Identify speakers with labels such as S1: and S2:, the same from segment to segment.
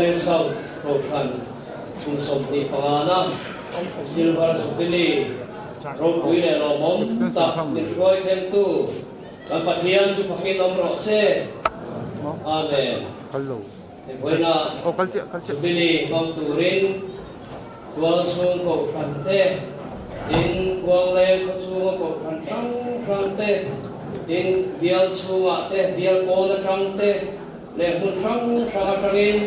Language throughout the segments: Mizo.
S1: Khuangleng South Kohhran kum 25 na Silver Jubilee ropui leh lawmawm tak min hruai thlengtu kan Pathian chu fakin awm rawh se. Amen. Vawiina Jubilee hmang turin Tualchhung Kohhran te, tin Khuangleng khawchhunga Kohhran hrang hrang te, tin bial chhungah te, bial pawn atang te leh hmun hrang hrang atangin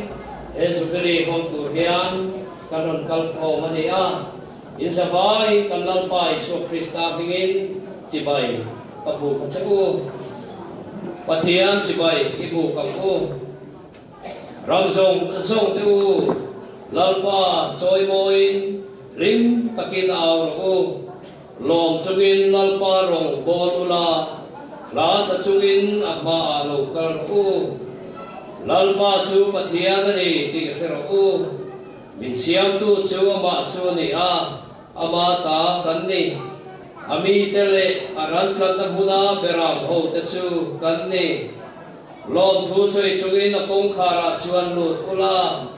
S1: he Jubilee hmang tur hian kan rawn kal khawm a ni a. Inzavaiin kan Lalpa Isua Krista hmingin chibai ka buk a che u. Pathian chibai i buk ang u. Ram zawng zawng te u, Lalpa chawimawiin hlim takin au rawh u. Lawm chungin Lalpa rawng bawl ula, hla sa chungin a hmaah lo kal rawh u. Lalpa chu Pathian a ni tih hre rawh u. Min siamtu chu amah chu a ni a, ama ta kan ni. A mite leh a ran tlatna hmuna beram hote chu kan ni. Lawmthu sawi chungin a kawngkharah chuan lut ula,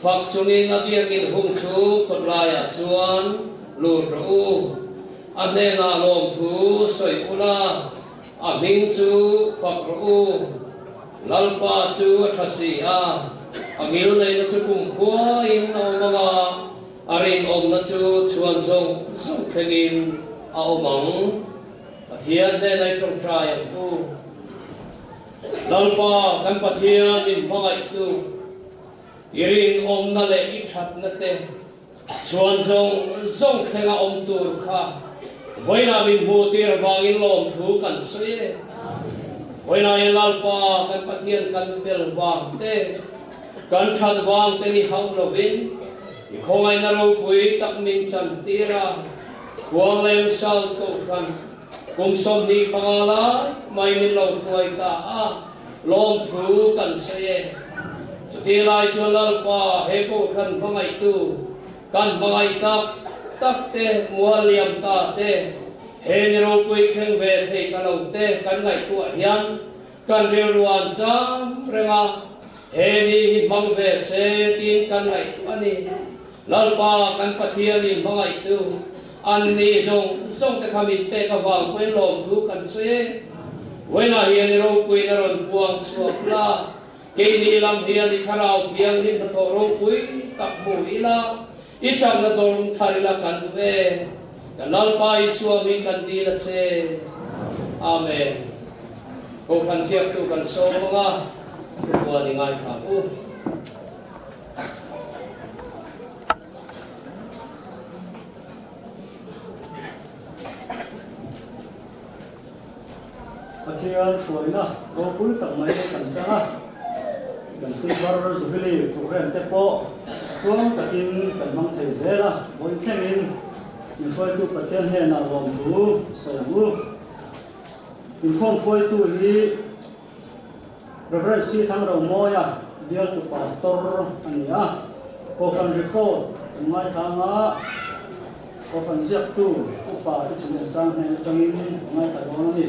S1: fak chungin a biakin hung chu khawtlaiah chuan lut rawh u. A hnenah lawmthu sawi ula, a hming chu fak rawh u. Lalpa chu a tha si a, a ngil neihna chu kumkhuain a awm ang a, a rinawmna chu chhuan zawng zawng thlengin a awm ang. Pathian hnena i tawngtai ang u. Lalpa kan Pathian in hmangaihtu, i rinawmna leh i thatna te chhuan zawng zawng thlenga awm tur kha vawiinah min hmuh tir vangin lawmthu kan sawi e. Vawiinah hian Lalpa kan Pathian kan fel vang te, kan that vang te ni hauh lovin i khawngaihna ropui tak min chantir a. Khuangleng South Kohhran kum 25 lai mai min lo hruai ta a, lawmthu kan sawi e. Chutih lai chuan Lalpa he Kohhran hmangaihtu kan hmangaih tak tak te, mual liam ta te, he ni ropui thleng ve thei ta lo te kan ngaihtuah hian kan rilru an cham reng a, he ni hi hmang ve se tiin kan ngaihtuah a ni. Lalpa kan Pathian in hmangaihtu an ni zawng zawng te kha min pek avang pawhin lawmthu kan sawi e. Vawiinah hian i ropuiin a rawn puang chhuak la, keini lam hian i thlarau thianghlim hnathawh ropui tak hmu ila, i chakna dawrung thar ila kan duh e. Kan Lalpa Isua hming kan dil a che. Amen. Kohhran ziaktu kan sawm ang a, thupuan i ngaithla ang u.
S2: Pathian hruaina ropui tak mai kan chang a, kan Silver Jubilee programme te pawh tluang takin kan hmang thei zel a, vawi thlengin min hruaitu Pathian hnenah lawmthu sawi ang u. Inkhawm hruaitu hi Rev. C. Thangromawia bialtu pastor a ni a, Kohhran report kan ngaithlang a, Kohhran ziaktu upa te chin ensang hnen atangin a ngaithla dawn a ni.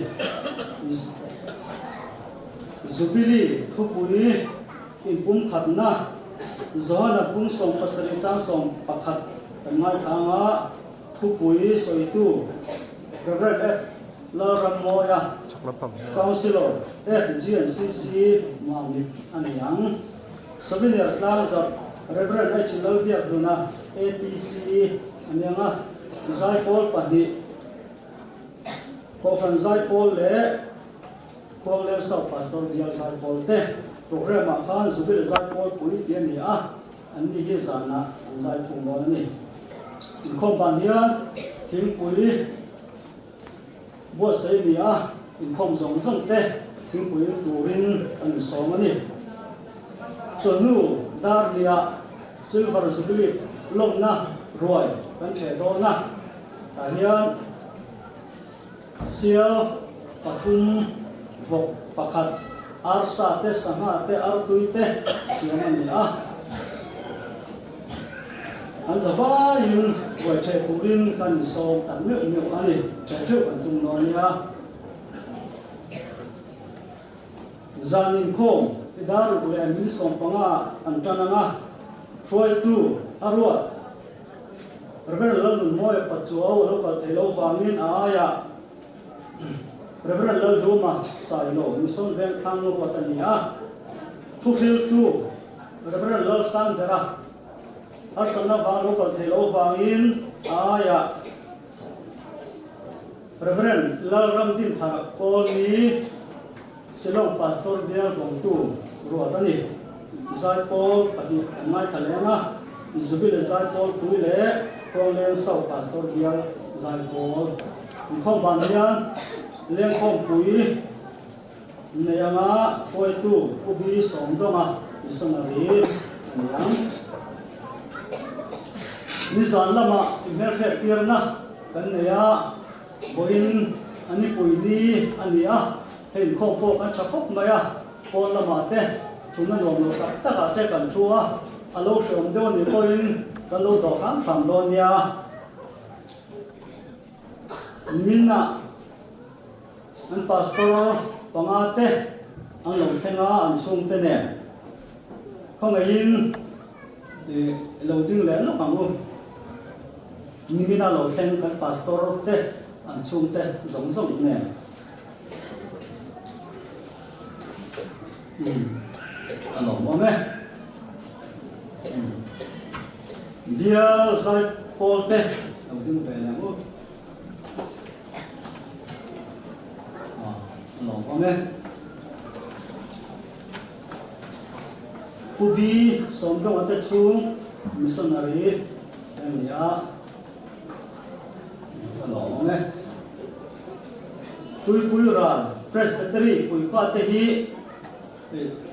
S2: Jubilee thupui inpumkhatna Johana pung 17 chang 11 kan ngaithlang a, thupui sawitu Rev. F. Lalrammawia, Councillor FGNCC Mamit a ni ang. Souvenir tlangzarh Rev. H. Lalbiakhluna, APC a ni ang a, Zaipawl pahnih, Kohhran Zaipawl leh Khuangleng South Pastor Bial Zaipawl te programme ah khan Jubilee Zaipawl pui tih a ni a, an ni hi zanah an zai thung dawn a ni. Inkhawm ban hian thingpui Buatsaih ni a, inkhawm zawng zawng te thingpui turin kan insawm a ni. Chawhnu dar nia Silver Jubilee lawmna ruai kan ṭheh dawn a, tah hian sial pathum, vawk pakhat, arsa te, sangha te, artui te siam a ni a. An za vaiin buai ṭheh turin kan insawm tak meuh meuh a ni. Ṭheh ṭheuh kan tum dawn nia. Zan inkhawm. I dar ruk leh min 15 an tan ang a, hruaitu a ruat. Rev. Lalnunmawia Pachuau a lo kal thei lo vangin a aiah Rev. Lalhluma Sailo Mission Vengthlang ruat a ni a, thuhriltu Rev. Lalsangbera harsatna vang lo kal thei lo vangin a aiah Rev. Lalramdinthara Kawlni Shillong Pastor bial vawngtu ruat a ni. Zaipawl pahnih an ngaithla leng a, Zubile Zaipawl pui leh Kawleng South Pastor bial Zaipawl. Inkhawm ban hian Lengkhawmpui nei anga hruaitu Pu B. Sawmdawnga missionary a ni ang. Nizan lamah inhmelhriat tirna kan nei a, Vawiin a nipui ni a ni a, hei inkhawm pawh kan tha khawp mai a, pawn lamah te thuna nuam lo tak takah te kan thu a, a lo hreawm deuh a nih pawhin kan lo dawh hram hram dawn nia. Niminah an pastor panga te an lo thleng a, an chhungte nen khawngaihin i lo ding leh lawk ang u. Nimina lo thleng kan pastor te an chhungte zawng zawng nen. Umm a lawmawm e. Umm Bial zai pawl te lo ding ve leh ang u. A lawmawm e. Pu B. Sawmdawnga te chhung missionary a ni a, a lawmawm e. Tuipui ral Presbytery puipa te hi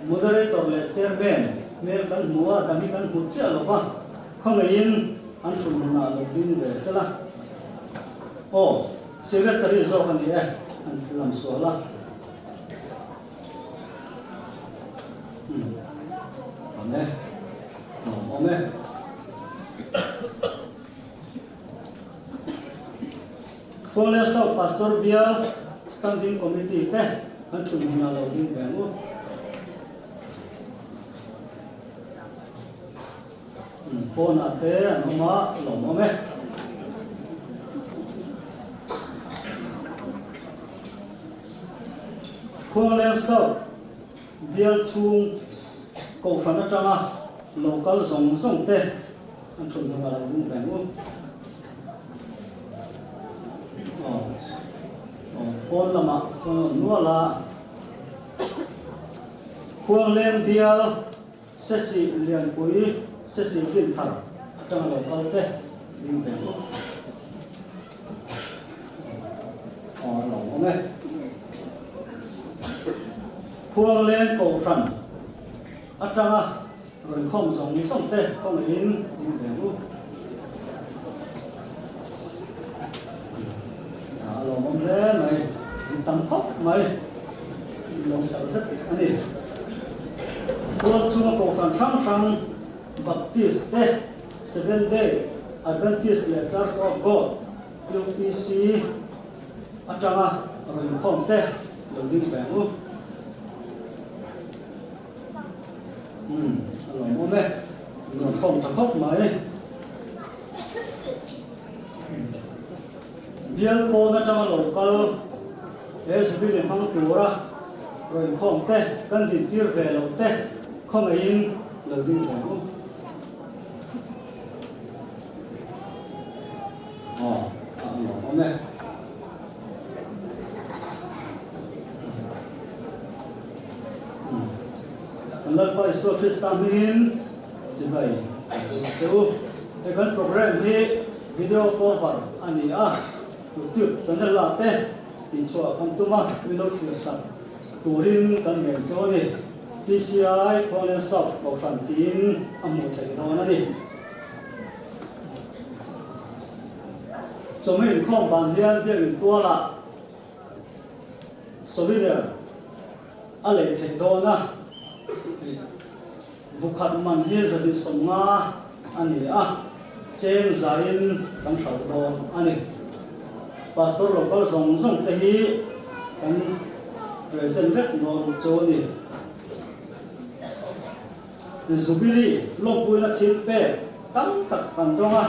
S2: Moderator leh Chairman hmel kan hmu a, dang hi kan hmu chiah lo va, khawngaihin an hrumhmunah lo ding ve sela. Aw, Secretary zawk a ni e, an lam sual a. Awm e, awm e. Kawleh South Pastor Bial Standing Committee te an thun hunah lo ding ve ang u. Pawnah te an awm a, lawmawm e. Khuangleng South bial chhung Kohhran atanga lo kal zawng zawng te an thun hmun a lo ding ve ang u. Aw, aw, pawn lamah chuan an awm nual a. Khuangleng bial Sesi Lianpui, Sesi Dinthar atanga lo kal te ding ve ang u. Aw a lo awm e. Khuangleng Kohhran atanga rawn khawm zawng zawng te khawngaihin ding ve ang u. A lo awm hle mai, in tam khawp mai, in lo tak zet a ni. Tual chunga Kohhran hrang hrang Baptist te, Seventh Day Adventist leh Church of God, UPC, atanga rawn inkhawm te lo ding ve ang u. Umm, a lawmawm e. Nuam khawm ta khawp mai. Bial pawn atanga lo kal he Jubilee hmang tura rawn inkhawm te kan dintir ve loh te khawngaihin lo ding ve ang u. Aw, a lawmawm e. Kan Lalpa Isua Krista hmingin chibai kan tum a che u. He kan program hi video cover a ni a, YouTube channel ah te tihchhuah kan tum a, min lo thlir sak turin kan ngen chu a ni. PCI Khuangleng South Kohhran tiin a hmuh theih dawn a ni. Chawhmeh inkhawm van hian biakinn tualah Souvenir a lei theih dawn a, bukhat man hi 150 a ni a, cheng zaiin kan hrauh dawn a ni. Pastor local zawng zawng te hi kan present vek dawn chu a ni. Jubilee lawmpuina thil pek tam tak kan dawng a,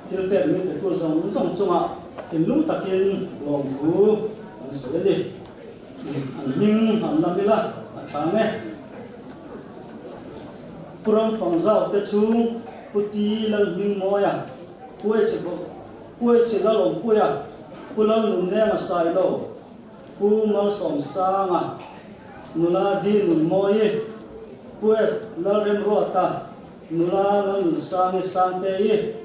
S2: thil pek min petu zawng zawng chungah thinlung takin lawmthu kan sawi a ni. An hming an lam ila a tha ang e. Pu Ramfangzau te chhung Pu Ti Lalhmingmawia, Pu H Lalawmpuia, Pu Lalnunenga Sailo, Pu Malsawmsanga, Nula Di Nunmawii, Pu S Lalremruata, Nula Lalnunsangi Sangteii,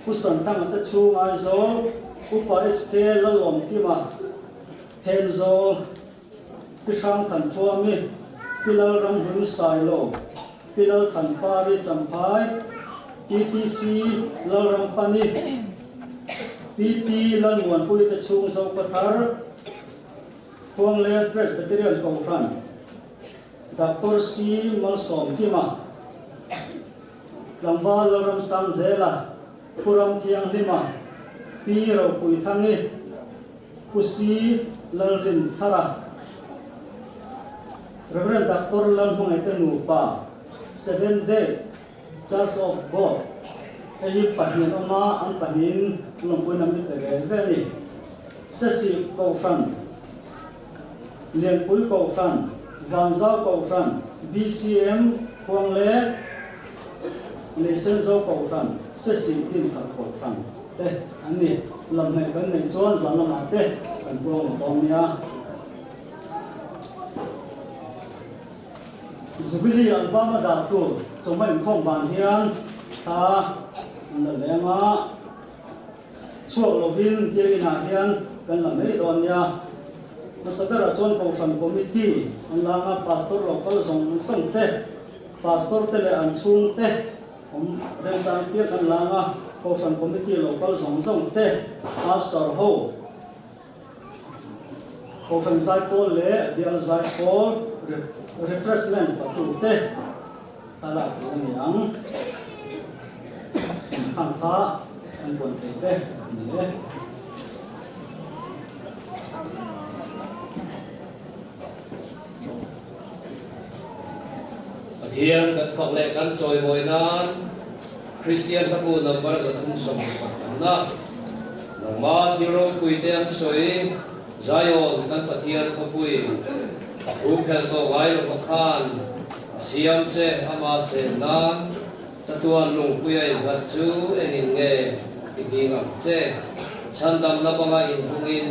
S2: Pu Santhanga te chhung Aizawl, Upa HK Lalawmkima, Thenzawl, Pi Hrangthanchuami, Pi Lalramhlui Sailo, Pi Lalthanpari Champhai, PTC Lalrampani, PT Lalmuanpui te chhung Zokathar, Khuangleng Presbyterian Kohhran, Doctor C Malsawmkima, Tlangval Lalramsangzela, Pu Ramthianghlima, Pi Ropuithangi, Pu C Lalrinthara, Rev. Doctor Lalhmangaihte nupa, Seventh Day Church of God, hei hi pahnih an awm a, an pahnihin lawmpuiin an mi pe ve ve a ni. Sesih Kohhran, Lianpui Kohhran, Vanzau Kohhran, BCM, Khuangleng, Leisenzo Kohhran, Sesih Dinthar Kohhran te an ni. Lamhnaih kan neih chuan zan lamah te kan puang leh dawn nia. Jubilee album a dah tur chawhma inkhawm van hian thla an la leng a, chhuak lovin biakinn ah hian kan la mai dawn nia. Hmasa berah chuan Kohhran Committee an lang a, Pastor local zawng zawng te, Pastor te leh an chhung te awm remchang piak an lang a, Kohhran Committee local zawng zawng te, Pastor ho, Kohhran zaipawl leh bial zaipawl refreshment fatu te a lak tur a ni ang. Inkhang kha an buan thei te a ni e.
S1: Pathian kan fak leh kan chawimawi nan Kristian hlabu number 323 na Nangma thil ropui te an sawi, Zion kan Pathian khawpui, a thu khel tawh ngai lova khan a siam che ama chen nan chatuan lungpui a innghat chu engin nge i hming ang che? Chhandamna banga inhungin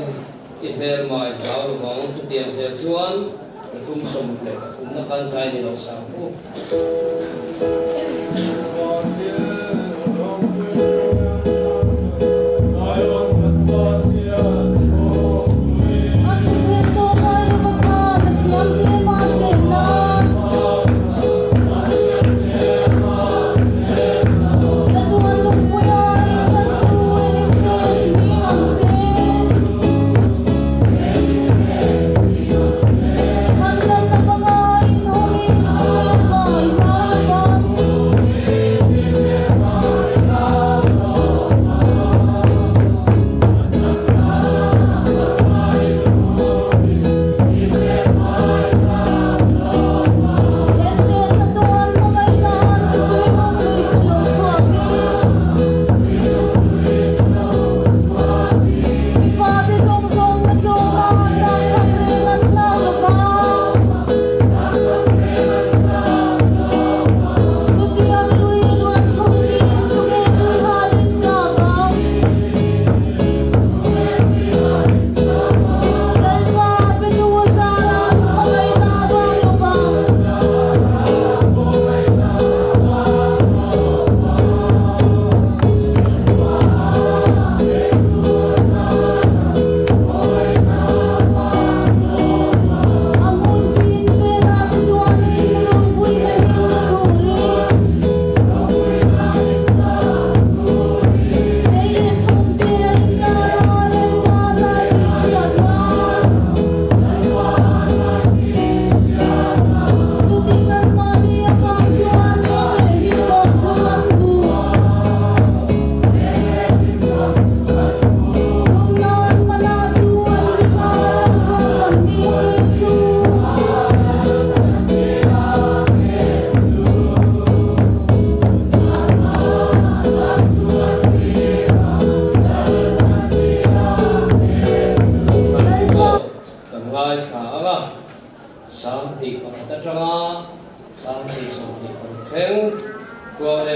S1: i hmel mai hlau lovang chutiang zel chuan 313 na kan zai ni lo sang u.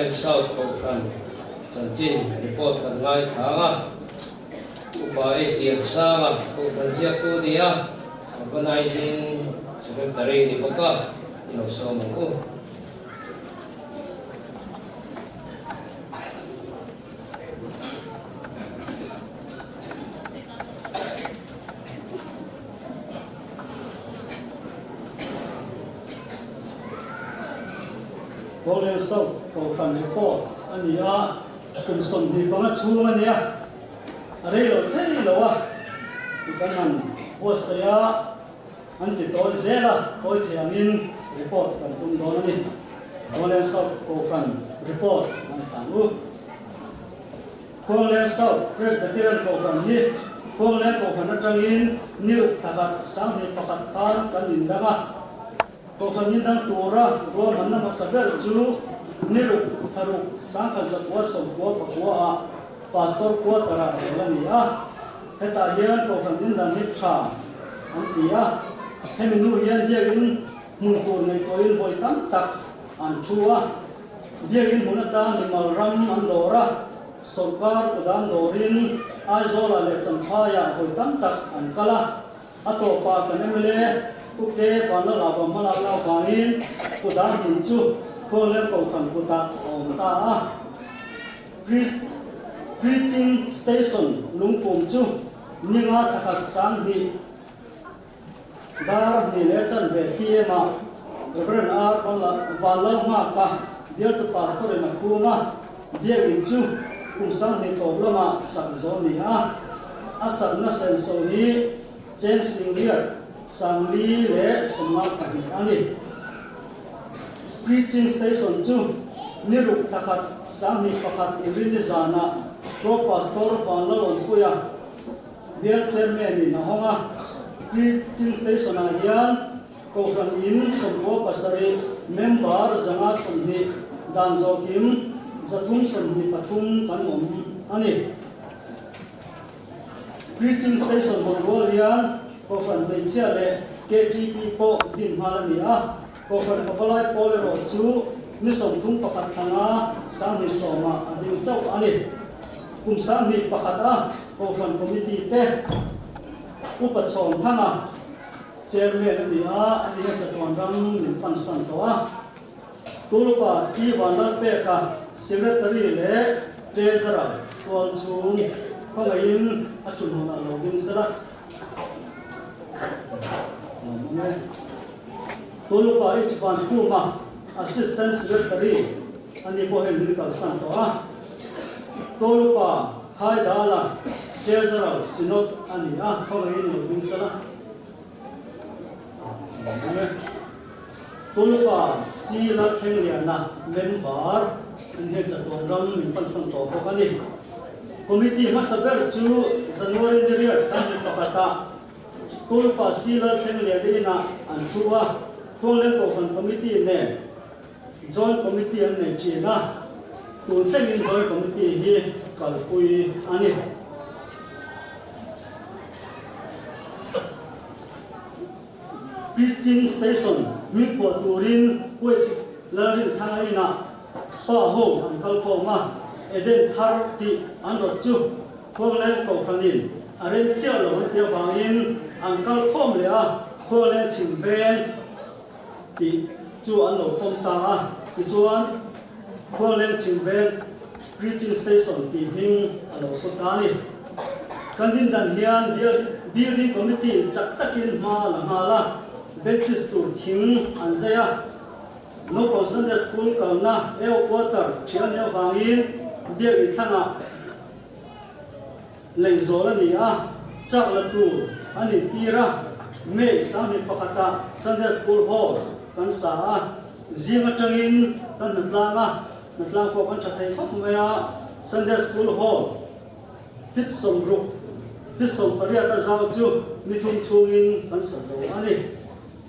S1: Khuangleng South Kohhran chanchin report kan ngaithlang a, Upa H Liansanga Kohhran ziaktu ni a, Organising Secretary ni bawk a, i lo sawm ang u.
S2: Golden South Kohhran report a ni a, kum 25 chhung a nia, a rei lo thei lo a, ti kan han buatsaih a, an ti tawi zel a, tawi thei angin report kan tum dawn a ni. Golden South Kohhran report ngaithla ang u. Khuangleng South Presbyterian Kohhran hi Khuangleng Kohhran atangin New thlakhat 2001 khan kan indang a. Kohhran indang tura ruahmanna hmasa ber chu Niruk thlaruk 1999 ah Pastor Quarter-ah rel a ni a. Hetah hian Kohhran indang hi tha an ti a. Hemi hnu hian biakin hmun tur ngaihtuahin vawi tam tak an thu a. Biakin hmun atan mimal ram an dawr a, sawrkar kudan dawrin Aizawlah leh Champhaiah vawi tam tak an kal a. A tawpah kan mla Pu K Vanlalava hmalakna avangin kudan hmun chu Khuangleng Kohhran kutah a awm ta a. Preaching Station lungpum chu ninga thlakhat 2000 Dar hnih leh chanve PM ah Rev. R. Vanlalnghaka bialtu pastor in a khung a, biakinn chu kum 20 tawp lamah sak zawh a ni a. A sakna senso hi cheng singriat 452 a ni. Preaching Station chu ni ruk thla khat 2001 inrinni zanah Pro Pastor Vanlalawmpuia Bial Chairman in a hawng a, Preaching Station ah hian Kohhran in 97 member 120 dan zawhkim 323 kan awm a ni. Preaching Station hawn rual hian Kohhran hmeichhia leh KTP pawh din nghal a ni a, Kohhran pavalai pawl erawh chu ni 31 thlanga 2010 ah a ding chauh a ni. Kum 21 a Kohhran Committee te Upa Chhawnthanga Chairman a ni a, ani hian chatuan ram min pansan tawh a. Tulupa Pi Vanlalpeka Secretary leh Treasurer tual chhung khawngaihin a thunhmunah lo ding sela. Tulupa H Vankhuma Assistant Secretary ani pawh hei min kalsan tawh a. Tolupa Khaidala Treasurer Synod a ni a, khawngaihin lo ding sela. Tolupa C Lalthlengliana member an hian chatuan ram min pansan tawh bawk a ni. Committee hmasa ber chu January ni riat 2001 ah Tolupa C Lalthlengliana inah an thu a, Khuangleng Kohhran Committee nen Joint Committee an nei thin a, tun thlengin Joint Committee hi kalpui a ni. Preaching Station hmingpawh turin West Lalrinthanga inah pa ho an kal khawm a, Eden thar tih an rawt chu Khuangleng Kohhranin a rem chiah lo an tih avangin an kal khawm leh a, Khuangleng chhim veng tih chu an lo pawm ta a. Tichuan, Khuangleng Chhimveng Preaching Station tih hming a lo put ta a ni. Kan dindan hian Building Committee chak takin hma a la nghal a, benches tur thing an zai a. Naupang Sunday School kalna eo quarter thian nih avangin biak inthlangah Lei zawl a ni a, chak la tur a nih tir a, May 21 ah Sunday School Hall kan sa a, zing atangin kan hnatlang a, hnatlang pawh kan tha thei khawp mai a, Sunday School Hall fit 60, fit 18 a zau chu ni thum chhungin kan sa zo a ni.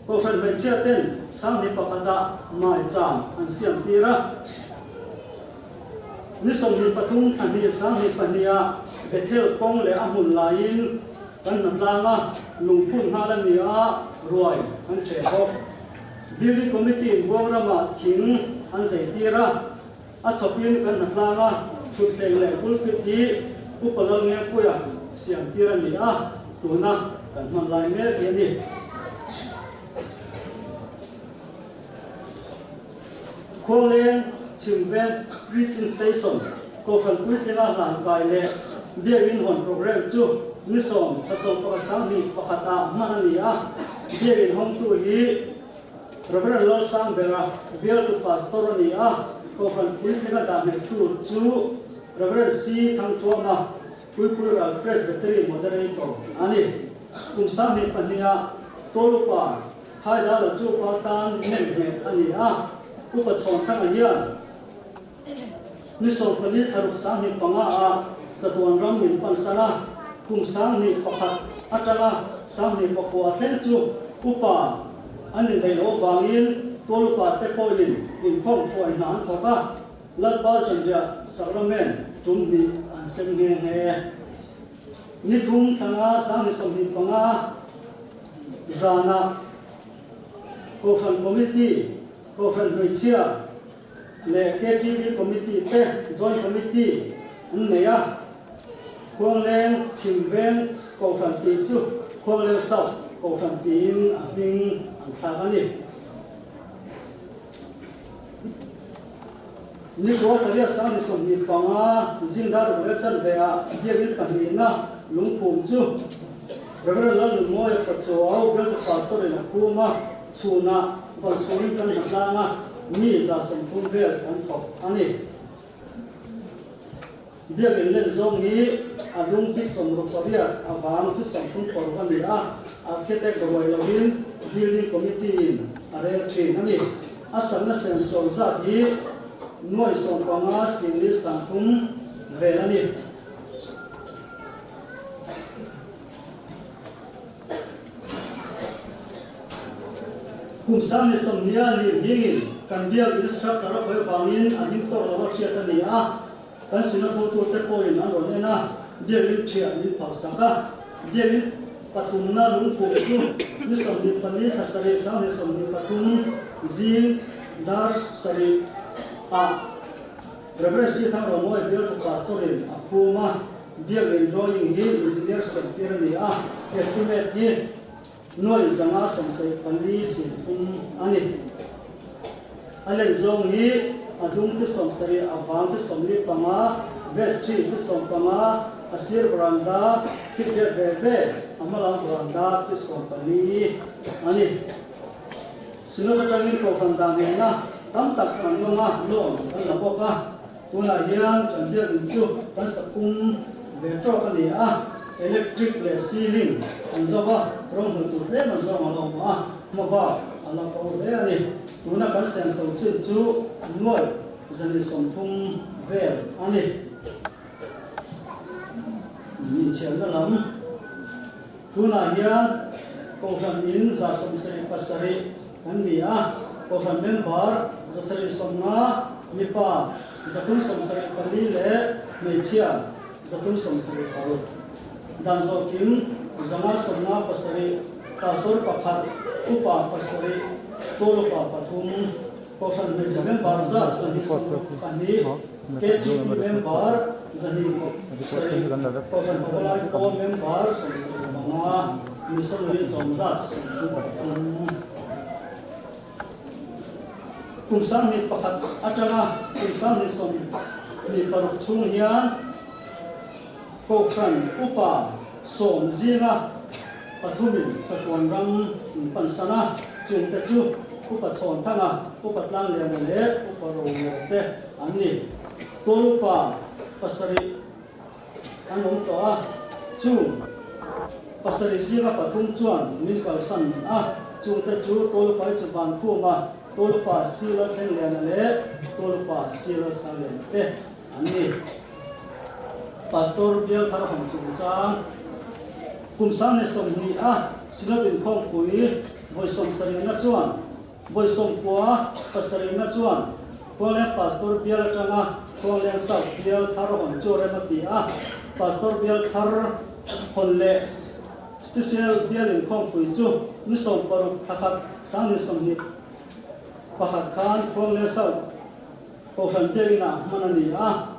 S2: Kohhran hmeichhia ten 21 ah Mai cham an siam tir a. Ni 23 thla hnih 22 ah Bethel kawng leh a hmun laiin kan hnatlang a, lungphun nghal a ni a, ruai an ṭheh bawk. Building Committee in Buang ramah thing an zei tir a. A chhawpin kan hnatlang a, thutthleng leh pulpit hi Upa Lalngengpuia siam tir a ni a, tuna kan hman lai mek hi a ni. Khuangleng Chhimveng Preaching Station Kohhran puitlinga hlan kai leh Biakinn hawn programme chu ni 10, 21 ah hman a ni a, Biakinn hawngtu hi Rev. Lalsangbera bialtu pastor a ni a, Kohhran puitlinga dah nghettu chu Rev. C. Thangthuama, Puipuiral Presbytery Moderator a ni. Kum 22 ah Tawlupa Khaidala chu pa tan nem nghet a ni a, Upa Chhawnthanga hian ni 14 thla ruk 25 ah chatuan ram min pansan a, kum 21 atanga 29 thleng chu upa an indaih loh avangin Tawlupa te pawhin inkhawm hruai hna an thawk a, Lalpa zanriah Sacrament tum hnih an sem nghe nghe. Ni thum thlanga 2025 zanah Kohhran Committee, Kohhran Hmeichhia leh KTV Committee te Joint Committee an nei a. Khuangleng Chhimveng Kohhran tih chu Khuangleng South Kohhran tiin a hming an thlak a ni. Ni kua pariat 2025 zingdar ruk leh chanve ah Biakinn pahnihna lungphum chu Rev. Lalnunmawia Pachuau Bialtu Pastor in a phum a, chhunah ban chhungin kan hna tlang a, mi 130 vel kan thawk a ni. Biakinn len zawng hi a lung thi 68 a vang thi 36 a ni a, architect ruai loin building committee in a rel thin a ni. A sakna sen sawm zat hi nuai 15 singli 30 vel a ni. Kum 20 a lir hingin kan biak instructor a khawih vangin a him tawk lo a hriat a ni a. Kan sinah hotute pawhin an rawn en a, biakinn ṭhiah min phalsak a. Biakinn pathumna lungphum chu ni 24 thla 7 2023 zing dar 7 ah Rev. C. Thangromawi bialtu pastor-in a phum a. Biakinn drawing hi engineer siamtir a ni a, estimate hi nuai 574 30 a ni. A len zawng hi a hnung thi 70, a vang thi 45, vestry thi 15, a sir veranda thi biak ve ve, a hmalam veranda thi 14 a ni. Synod atangin kohhran dan nena tam tak kan lawng a, loan kan la bawk a. Tunah hian kan biakinn chu kan sakum ve tawk a ni a, electric leh ceiling an zo va, rawng hmuh tur tlem an zawng a la awm a, hma bak a la ko hle a ni. Tuna kan senso chin chu nuai 130 vel a ni. Inchhiarna lam tunah hian Kohhran in 177 kan ni a, Kohhran member 750, mipa 374 leh hmeichhia 376. Dan zawhkim 557, pastor pakhat, upa pasarih, tual upa pathum, Kohhran hmeichhe member 224, KTP member 270, Kohhran Pavalai Pawl member 75, Missionary zawm 33. Kum 21 atanga kum 2026 chhung hian Kohhran upa 10 zinga pathumin chatuan ram in pansan a, chungte chu Upa Chhawnthanga, Upa Tlangliana leh Upa Romual te an ni. Tual upa pasarih an awm tawh a, chung pasarih zinga pathum chuan min kalsan a, chungte chu Tual upa Ichuban Khuma, Tual upa Sila Thlengliana leh Tual upa Sila Sangliana te an ni. Pastor bial thar hawn chungchang kum 20 a Synod inkhawmpui vawi 70na chuan vawi 97na chuan Khuangleng Pastor bial atanga Khuangleng South bial thar hawn chu rem a ti a, Pastor bial thar hawn leh Special bial inkhawmpui chu ni 16 thla khat 2021 khan Khuangleng South. Kohhran Biakinn-ah hman a ni a.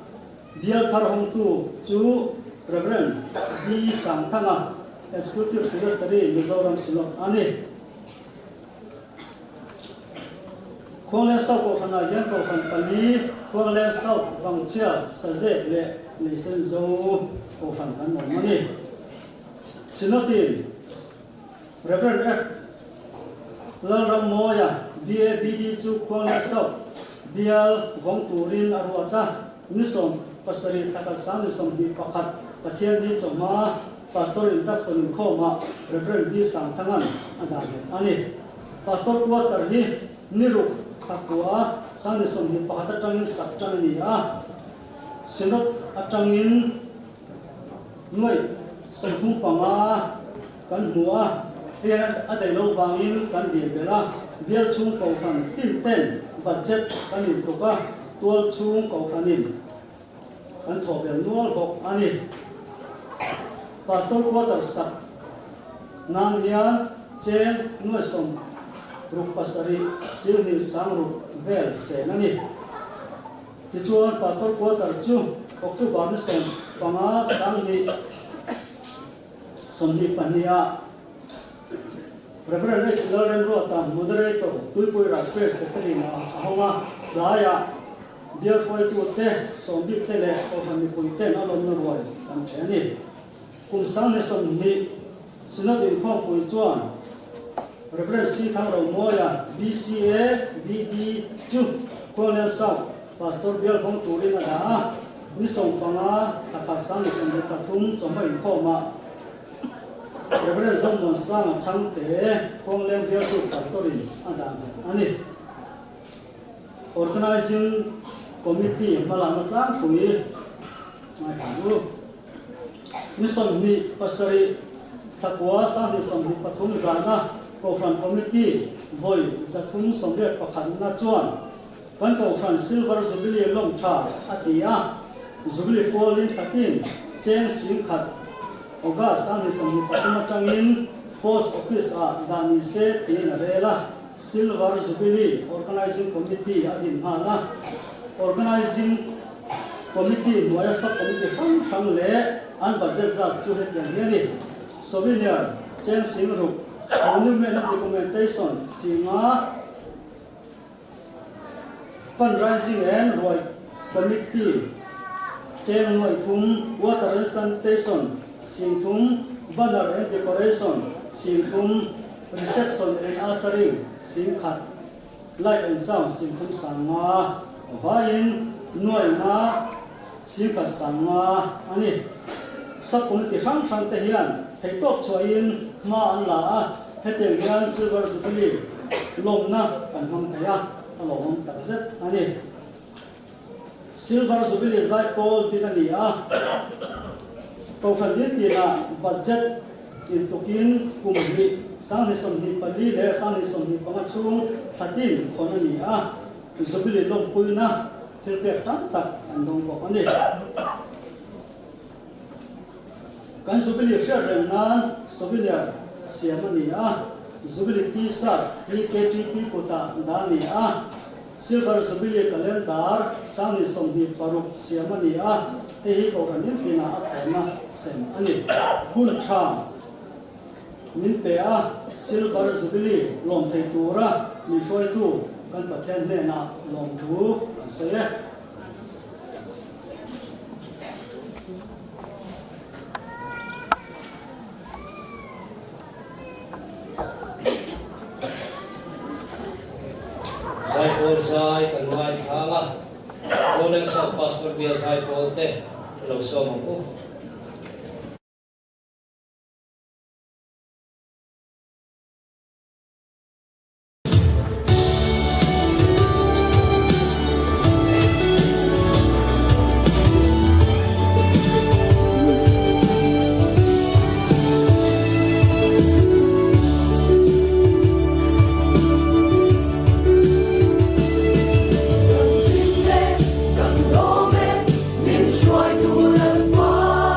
S2: Bial thar hawngtu chu Rev. B. Sangthanga, Executive Secretary, Mizoram Synod a ni. Khuangleng South Kohhranah hian Kohhran pali, Khuangleng South, Vangchhia, Sazek leh Leisenzo Kohhran kan awm a ni. Synod-in Rev. F. Lalrammawia, BABD chu Khuangleng South bial vawng turin a ruat a, ni 70 thla kal sang ni 21 Pathianni chawhma Pastor Induction inkhawmah Rev. B. Sangthanga'n a dah leh a ni. Pastor Quarter hi ni ruk thla kua sang ni 21 atangin sak tan a ni a, Synod atangin nuaih 35 kan hmu a, hei hian a daih loh vangin kan dil belh a, bial chhung kohhran tin ten budget kan intuk a, tual chhung kohhranin kan thawh belh nual bawk a ni. Pastor quarter sak nan hian cheng nuaih 67 silhnih sangruk vel sen a ni. Tichuan Pastor quarter chu October ni 15 sanghnih 22 ah Rev. H. Lalremruata, Moderator, Tuipui Ral Presbytery ah a hawng a, tlaiah Bial hruaitute, sawmbikte leh Kohhran mipuiten a lawmna ruai kan ṭhe a ni. Kum 2020 Synod inkhawmpui chuan Rev. C. Thangromawia, BCA, BD, chu Khualnel South Pastor Bial hawng turin a dah a, ni 15 thla khat 2023 chawhma inkhawmah Rev. Zomuansanga Chhangte Khuangleng Bialtu Pastor-in a dah nghet a ni. Organizing Committee hmalakna tlangpui ngaithla u. Ni 27 thla kua 2023 zana Kohhran Committee vawi 381 na chuan kan Kohhran Silver Jubilee lawm tha a ti a, Jubilee pawlin thlatin cheng 10,000 August 2023 atangin Post Office ah dah ni se tiin a rel a. Silver Jubilee Organizing Committee a din nghal a, Organizing Committee hnuaia sub-committee hrang hrang leh an budget zat chu hetiang hi a ni, Souvenir, cheng 60,000, Monument and Documentation, 50,000, Fundraising and Ruai Committee, cheng 3,000, Water and Sanitation, 30,000, Banner and Decoration, 30,000, Reception and Ushering, 10,000, Light and Sound, 35,000, vaiin nuaina 10,500 a ni. Sub-committee hrang hrang te hian theihtawp chhuahin hma an la a, hetiang hian Silver Jubilee lawmna kan hmang thei a, a lawmawm takzet a ni. Silver Jubilee zaipawl din a ni a, Kohhran Dintinah budget intukin kum hnih, 2024 leh 2025 chhung thlatin khawn a ni a, Jubilee lawmpuina thil pek tam tak an dawng bawk a ni. Kan Jubilee hriat reng nan souvenir siam a ni a, Jubilee T-shirt hi KTP kutah dah a ni a, Silver Jubilee Calendar 2026 siam a ni a, hei hi Kohhran intinah a thlawhna sem a ni. Hun tha min pe a, Silver Jubilee lawm thei tura min hruaitu kan Pathian hnenah lawmthu kan sawi e.
S1: Zaipawl zai kan ngaithlang a, Rolex South Pastor Bial Zaipawl te i lo sawm ang u.
S3: Kan hlim e, kan lawm e, min hruaitu Lalpa.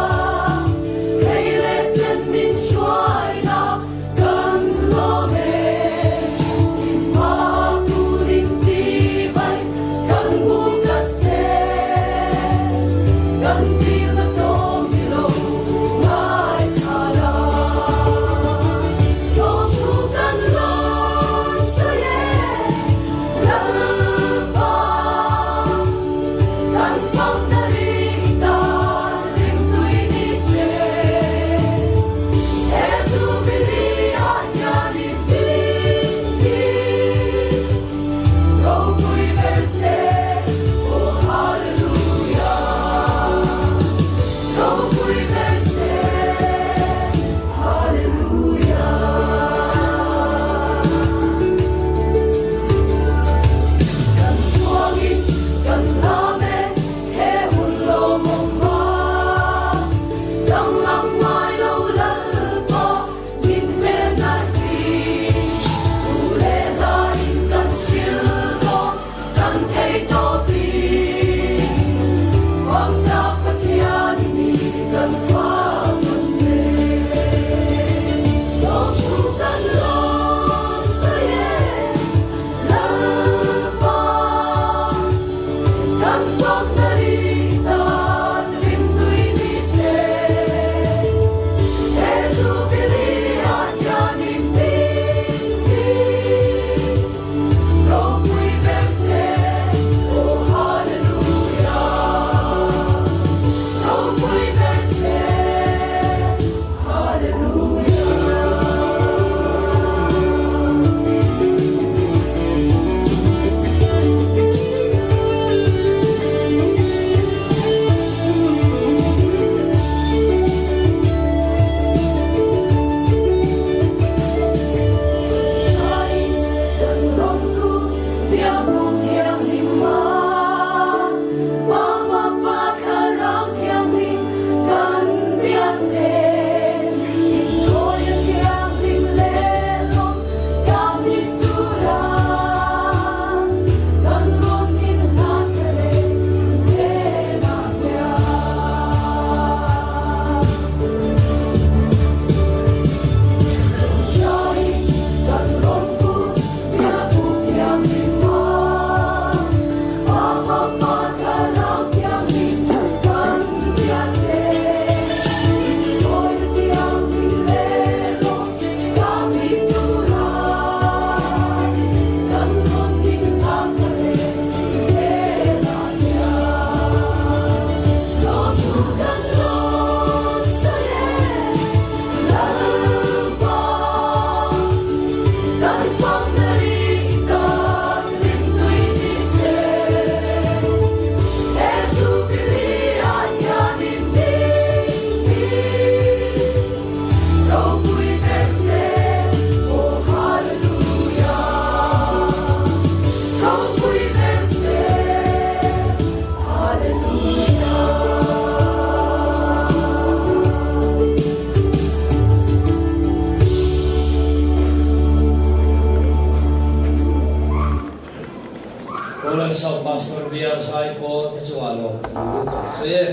S1: sawi e.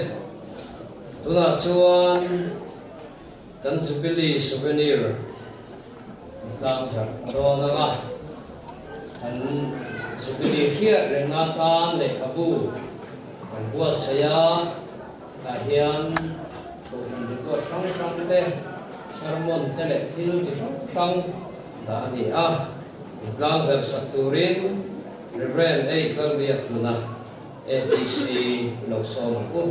S1: Tunah chuan kan Jubilee Souvenir kan tlangzarh dawn ang a, kan Jubilee hriat reng atan lehkhabu kan buatsaih a, tah hian Kohhran record hrang hrang te, sermon te leh thil chi hrang hrang dah a ni a, tlangzarh sak turin Rev. H. Lalbiakhluna, APC, lo sawm ang u.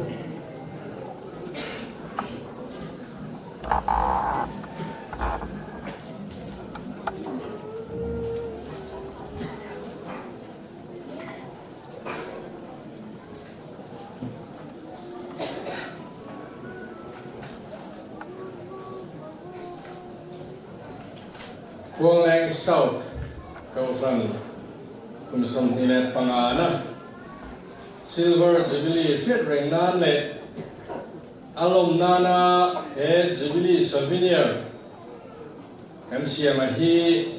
S3: Khuangleng South Kohhran kum 25 na Silver Jubilee hriat reng nan leh a lawm nana he Jubilee Souvenir kan siama hi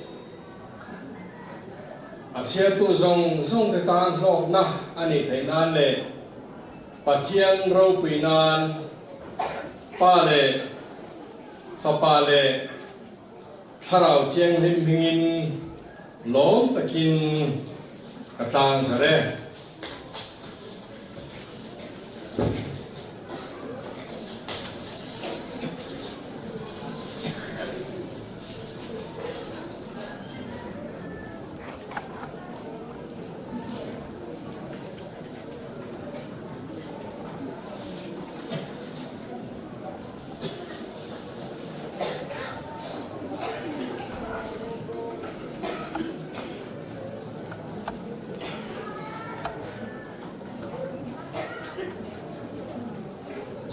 S3: a chhiartu zawng zawng te tan hlawkna a nih theih nan leh Pathian ropui nan Pa leh Fapa leh Thlarau Thianghlim hmingin lawm takin ka tlang zar e.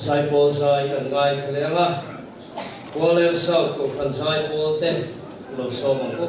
S1: Zaipawl zai kan ngaithla leh ang a, Kuala South Kohhran zaipawl te lo sawm ang u.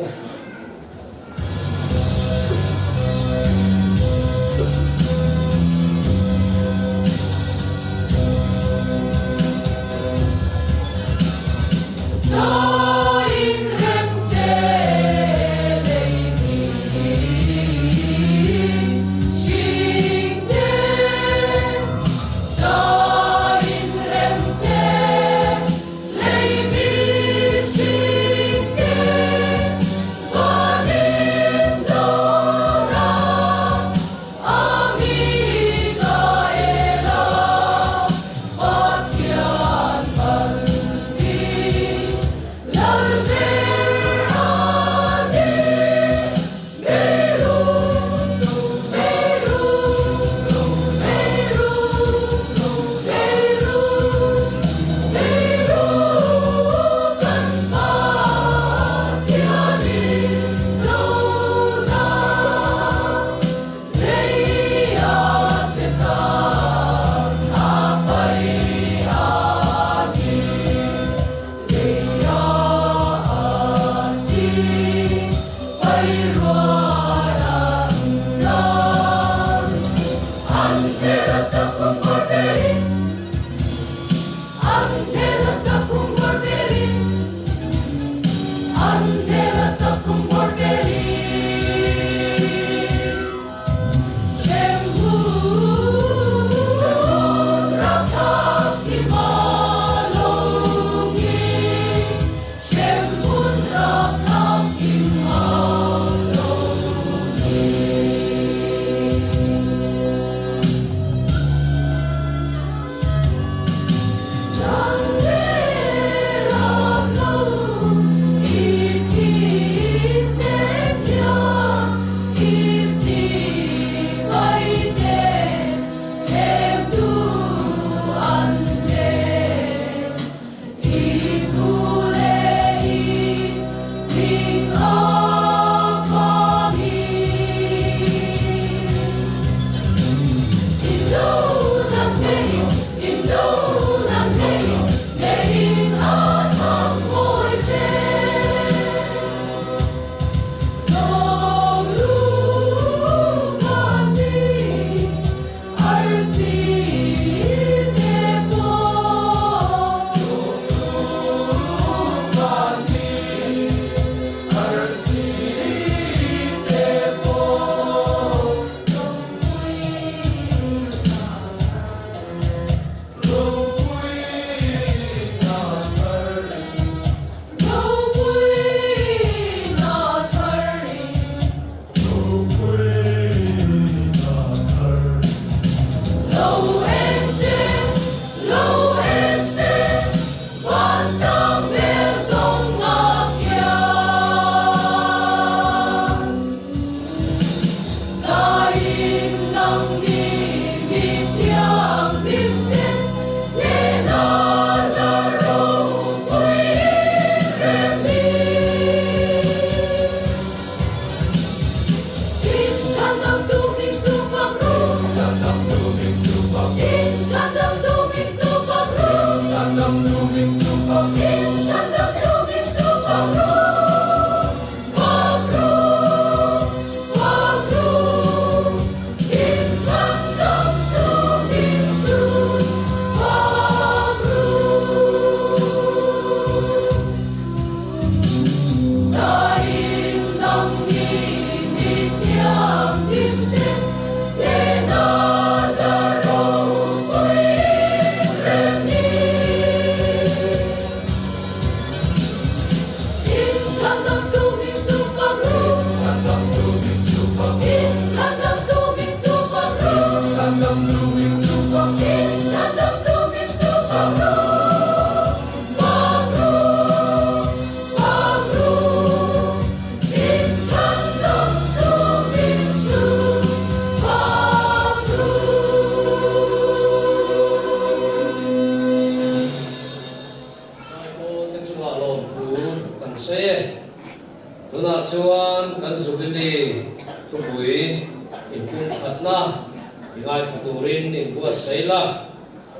S1: buatsaih la,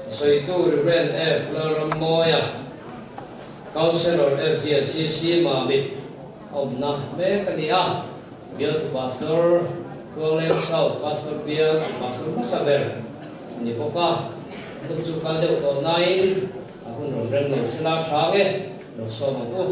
S1: a sawitu Rev. F. Lalrammawia, Councillor FGNCC Mamit awmna mek a ni a, Bialtu Pastor Tuangleng South Pastor Bial Pastor hmasa ber a ni bawk a, hun chu kal deuh tawh nain a hun rawn rem lo sela tha nge lo sawm ang u.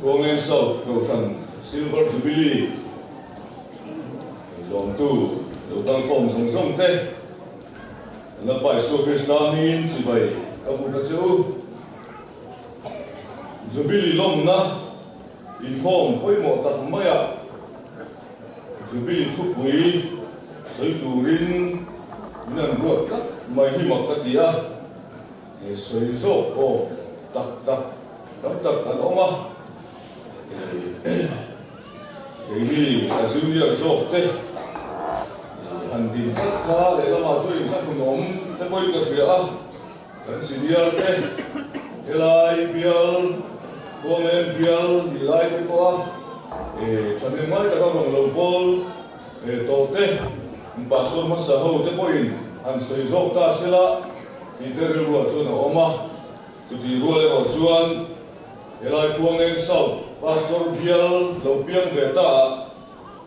S4: Tuangleng South Kohhran Silver Jubilee lawmtu lo kalkhawm zawng zawng te Lalpa Isua Krista hmingin chibai ka buk a che u. Jubilee lawmna inkhawm pawimawh tak maiah Jubilee thupui sawi turin min an ruat tlat mai hi mak ka ti a, he sawi zawk aw tak tak tam tak an awm a, keini a junior zawk te han din tlat kha lehlamah chuan inthlahrunawm te pawhin ka hria a. Kan senior te helai bial Khuangleng bial ni lai te pawh a thahnem ngai taka rawn lo bawl tawh te Pastor hmasa ho te pawhin han sawi zawk ta sela tih te rilruah chuan a awm a. Chutih rual erawh chuan helai Khuangleng South Pastor bial lo piang ve ta ah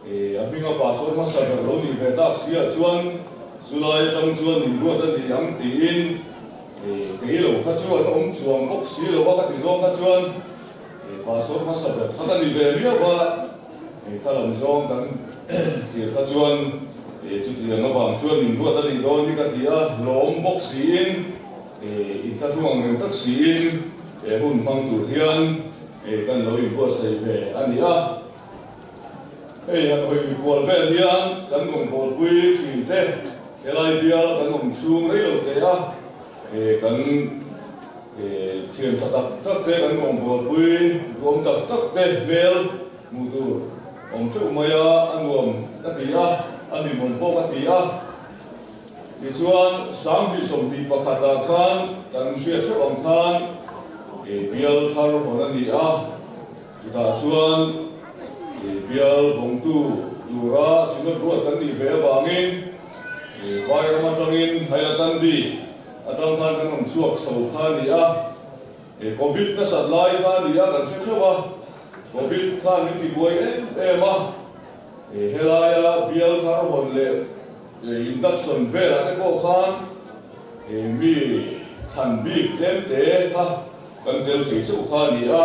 S4: A hminga pastor hmasa ber lo nih ve tak si ah chuan chulai atang chuan min ruat a ni ang tiin kei lo kha chuan awm chuang bawk si lo a ka ti zawng kha chuan pastor hmasa ber kha ka ni ve miau a, kha lam zawng kan thlir kha chuan chutiang avang chuan min ruat a nih dawn hi ka ti a, lawm bawk siin inthlahrung ang reng tak siin hun hmang tur hian kan lo inbuatsaih ve a ni a. Hei han hawi kual vel hian kan rawngbawlpui thin te helai bial kan awm chhung rei lo teh a, kan thian tha tak tak te kan rawngbawlpui duhawm tak tak te hmel hmuh tur awm theuh mai a, a nuam ka ti a, a hlimawm pawh ka ti a. Tichuan 2021 ah khan kan hriat theuh ang khan bial thar hawn a ni a. Chutah chuan bial vawngtu tura Synod ruat kan nih ve avangin vai ram atangin Hailakandi atang khan kan rawn chhuak chho kha a ni a. Covid nasat lai kha a ni a, kan hre theuh a. Covid khan min tibuai em em a. Helaia bial thar hawn leh induction velah te pawh khan mi than bik tlem te kha Kan tel thei chauh kha a ni a,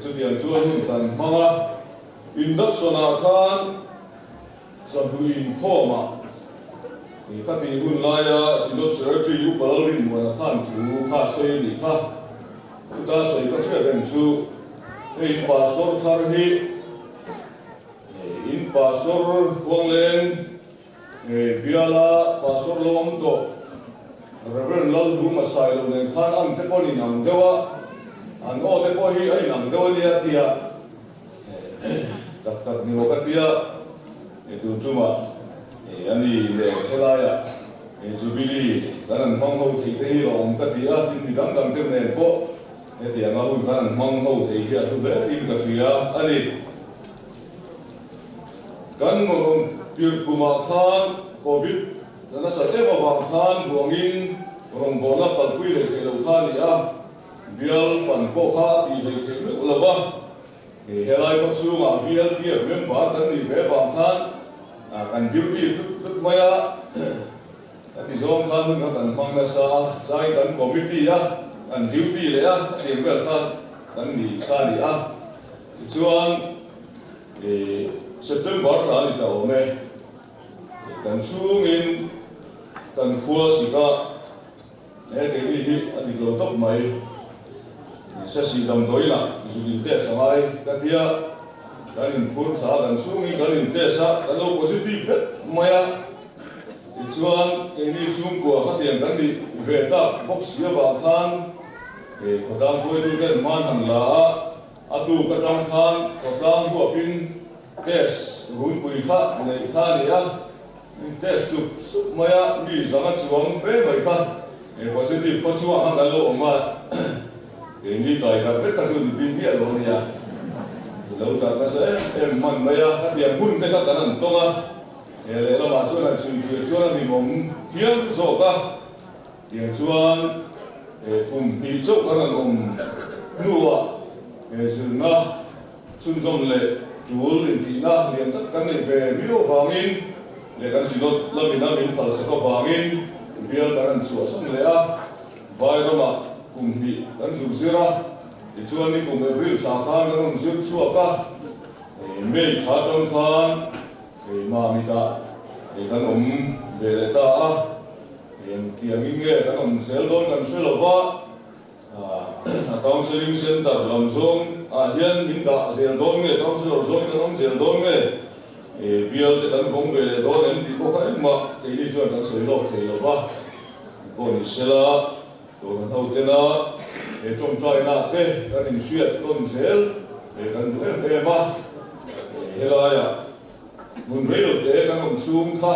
S4: chutiang chuan hun kan hmang a. Induction-ah khan chawhnu inkhawmah khatih hun laia Synod Secretary Upa Lalrinmuana khan thu kha a sawi a nih kha. Chuta sawi ka hriat reng chu hei Pastor thar hi in Pastor Huangleng Biala Pastor lo awm tawh Rev. Lalhuma Sailo nen khan ang te pawh an inang deuh a, an aw te pawh hi a inang deuh a nia tia tak tak ni maw ka tia tun tumah a ni leh helaiah Jubilee kan han hmang ho theih te hi a awm ka ti a, tin mi dang dang te nen pawh hetianga hun kan han hmang ho thei hi a hlu hle in ka hria a ni. Kan rawn tirh kumah khan Covid na nasat em avang khan ruangin rawngbawlna kalpui leh theih loh kha a ni a, bial fan pawh kha a tih hlei theih meuh lo va. Helai khaw chhungah VLTF member kan nih ve avang khan kan duty tlut tlut mai a, a ti zawng khan hun kha kan hmang nasa a, chai kan committee a, kan duty leh a, a tiang vel kha kan ni kha a ni a. Tichuan, September thla a ni ta awm e. Kan chhungin kan khua sika he keini hi a dik lo tawp mai. Sasi damdawiinah zuk in test a ngai ka tia, kan inphur thla kan chhungin kan in test a, kan lo positive vek mai a. Tichuan, keini chhungkua khatiang kan nih ve tak bawk si avang khan khawtlang hruaituten hman han la a, A tuk atang khan khawtlang huapin test runpui kha neih kha a ni a, test sup sup mai a, mi zanga chuang fe mai kha positive khaw chhuah kha kan lo awm a, keini kai darh vek kha chu ni bik miah lo a nia. Lo darh nasa em em hman mai a, khatiang hun te kha kan an tawng a, he lehlamah chuan an chhuipuiah chuan a hlimawm hial zawk a, tiang chuan kum hnih chauh kan an awm hnuah he zirna chhunzawm leh tul intihna lian tak kan neih ve miau avangin leh kan Synod lamina min phalsak avangin bial kan an chhuahsan leh a, Vai ramah kum hnih kan zuk zir a, tichuan ni kum April thla khan kan rawn zir chhuak a, May thla atang khan Mamitah kan awm ve leh ta a, engtiangin nge kan awm zel dawn kan hre lo va, a counselling centre lam zawng ah hian min dah zel dawn nge, counsellor zawng kan awm zel dawn nge, bial te kan vawng ve leh dawn em tih pawh kha engmah keini chuan kan sawi lawk thei lo va. Pawh ni sela, Kohhran hotena he tawngtaina te kan inhriat tawn zel he kan duh em em a. Helaiah hmun rei lo te kan awm chhung kha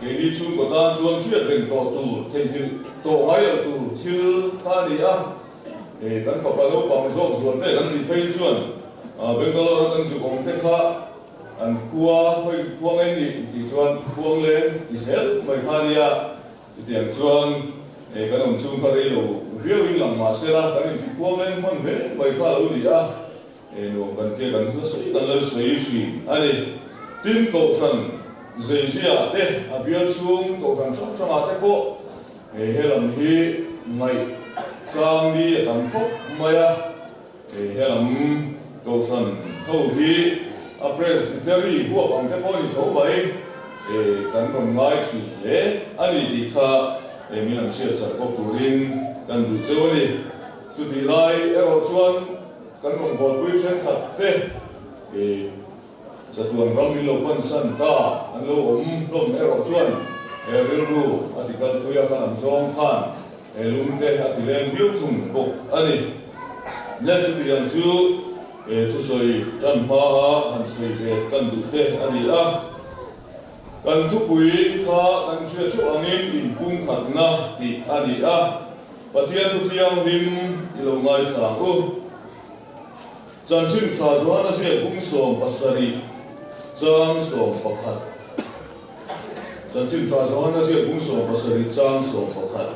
S4: keini chhungkaw tan chuan hriat reng tawh tur, theihnghilh tawh ngai lo tur thil kha a ni a. Kan fapa naupang zawk zual te kan tih phei chuan Bangalore a kan zuk awm te kha an khua khawi khuang en nih tih chuan khuang leng ti zel mai kha a nia. Chutiang chuan kan awm chhung kha rei lo viau in lang mah sela kan inti kuang leng hman hle mai kha a lo ni a, nuam kan tia kan hla sawi kan lo sawi thin a ni. Tin, Kohhran Zeizia te, a bial chhung Kohhran hrang hrangah te pawh he lam hi ngaih chang ni a tam khawp mai a, he lam Kohhran ho hi a Presbytery huap ang te pawh a ni tho mai, kan rawn ngai thin hle a ni tih kha min an hriat sak bawk turin kan duh cheu a ni. Chutih lai erawh chuan kan rawn bualpui thenkhat te chatuan ram min lo pansan ta an lo awm hlawm erawh chuan he rilru a ti kal thui a, kha lam zawng khan he lungte a ti leng viau thung bawk a ni. Nia chutiang chu he thusawi tan hmaa han sawi ve kan duh te a ni a. Kan thupui kha kan hriat theuh angin inpumkhatna tih a ni a, Pathian thu thianghlim i lo ngaithla ang u. Chanchin tha zuan a ziak bung 17 chang 11 Chanchin tha zuan a ziak bung 17 chang 11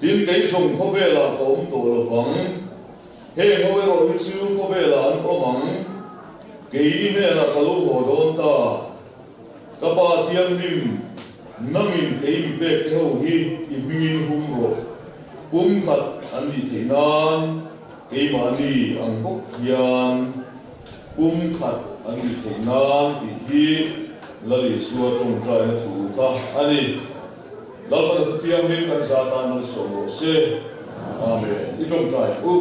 S4: Tin kei zawng khawvelah ka awm tawh lo vang, heng ho erawh hi chu khawvelah an awm ang, kei i hnenah ka lo haw dawn ta. Ka Pa Thianghlim, nangin kei mi pek te ho hi i hmingin hum rawh. Pum khat an nih theih nan keimahni ang bawk hian pum khat an nih theih nan tih hi Lal Isua tawngtaina thu kha a ni. Lalpana thu thianghlim kan za tan malsawm rawh se. Amen. I tawngtai ang u.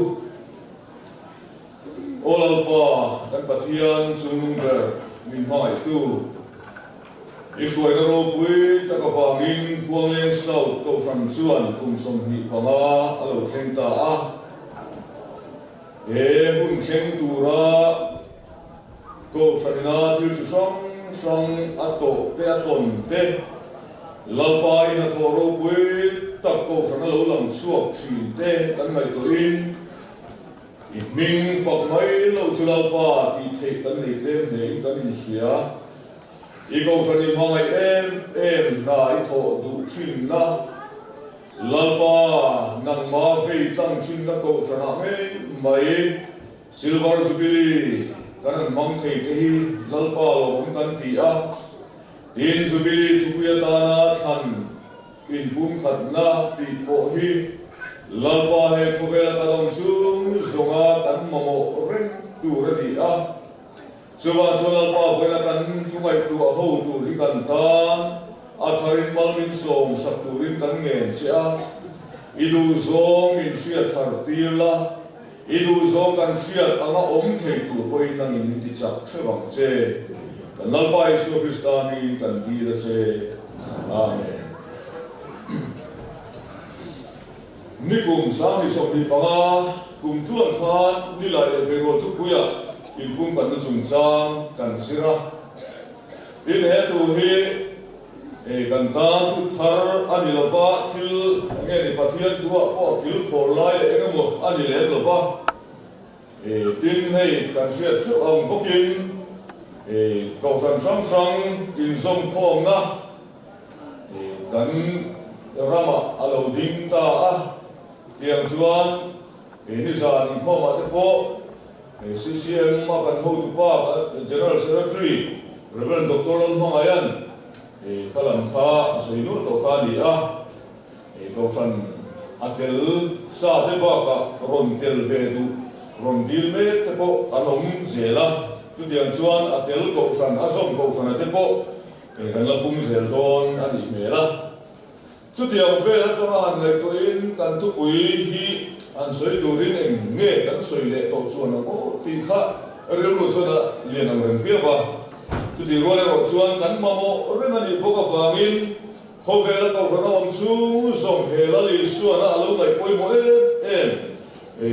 S4: Aw Lalpa, kan Pathian chungnung ber min hmangaihtu, i hruaina ropui tak avangin Khuangleng South Kohhran chuan kum 25 a lo thleng ta a. He hun thleng tura Kohhranina thil chi hrang hrang a tawh te a tawn te, Lalpa in a thawh ropui tak Kohhran a lo lang chhuak thin te kan ngaihtuahin, I hming fak mai lo chu Lalpa tih theih kan nei tlem hlein kan inhria. I Kohhran i hmangaih em em hna i thawh duh thinna, Lalpa nangma vei tlang thinna Kohhranah ngei mai Silver Jubilee kan han hmang thei te hi Lalpa lawmawm kan ti a. Tin, Jubilee thupui atana thlan Inpumkhatna tih pawh hi Lalpa he khawvela kan awm chung zawnga kan mamawh reng tur a ni a. Chuvang chuan Lalpa vawiina kan thu ngaihtuah ho tur hi kan tan a tharin mal min sawm sak turin kan ngen che a. I duhzawng min hriat thar tir la, i duhzawng kan hriat anga awm thei tur pawhin nangin min ti chak hrep ang che. Kan Lalpa Isua Krista hmingin kan dil a che. Amen. Nikum 2025 kum tluan khan Nilai leh Bengal thupuiah inpumkhatna chungchang kan zir a. Tin, he thu hi kan tan thu thar a ni lova, thil eng nge ni Pathian thuah pawh a kil khawr lai leh eng emaw a ni lem lova. Tin, hei kan hriat theuh ang bawkin kohhran hrang hrang inzawmkhawmna kan ramah a lo ding ta a, tiang chuan nizan inkhawmah te pawh CCM a kan hotupa General Secretary Rev. Doctor Lalhmangaian kha lam kha a sawi nual tawh kha a ni a. Kohhran a tel sa te bakah rawn tel ve duh rawn dil mek te pawh an awm zel a, chutiang chuan a tel kohhran a zawm kohhrana te pawh kan la pung zel dawn a nih hmel a. Chutiang vel atanga han ngaihtuahin kan thupui hi han sawi turin eng nge kan sawi leh tawh chuan ang aw tih kha rilru chuan a lian ang reng viau a. Chutih rual erawh chuan kan mamawh reng a nih bawk avangin Khawvela kohhran a awm chu zawm he Lal Isuana a lo ngaih pawimawh em em e,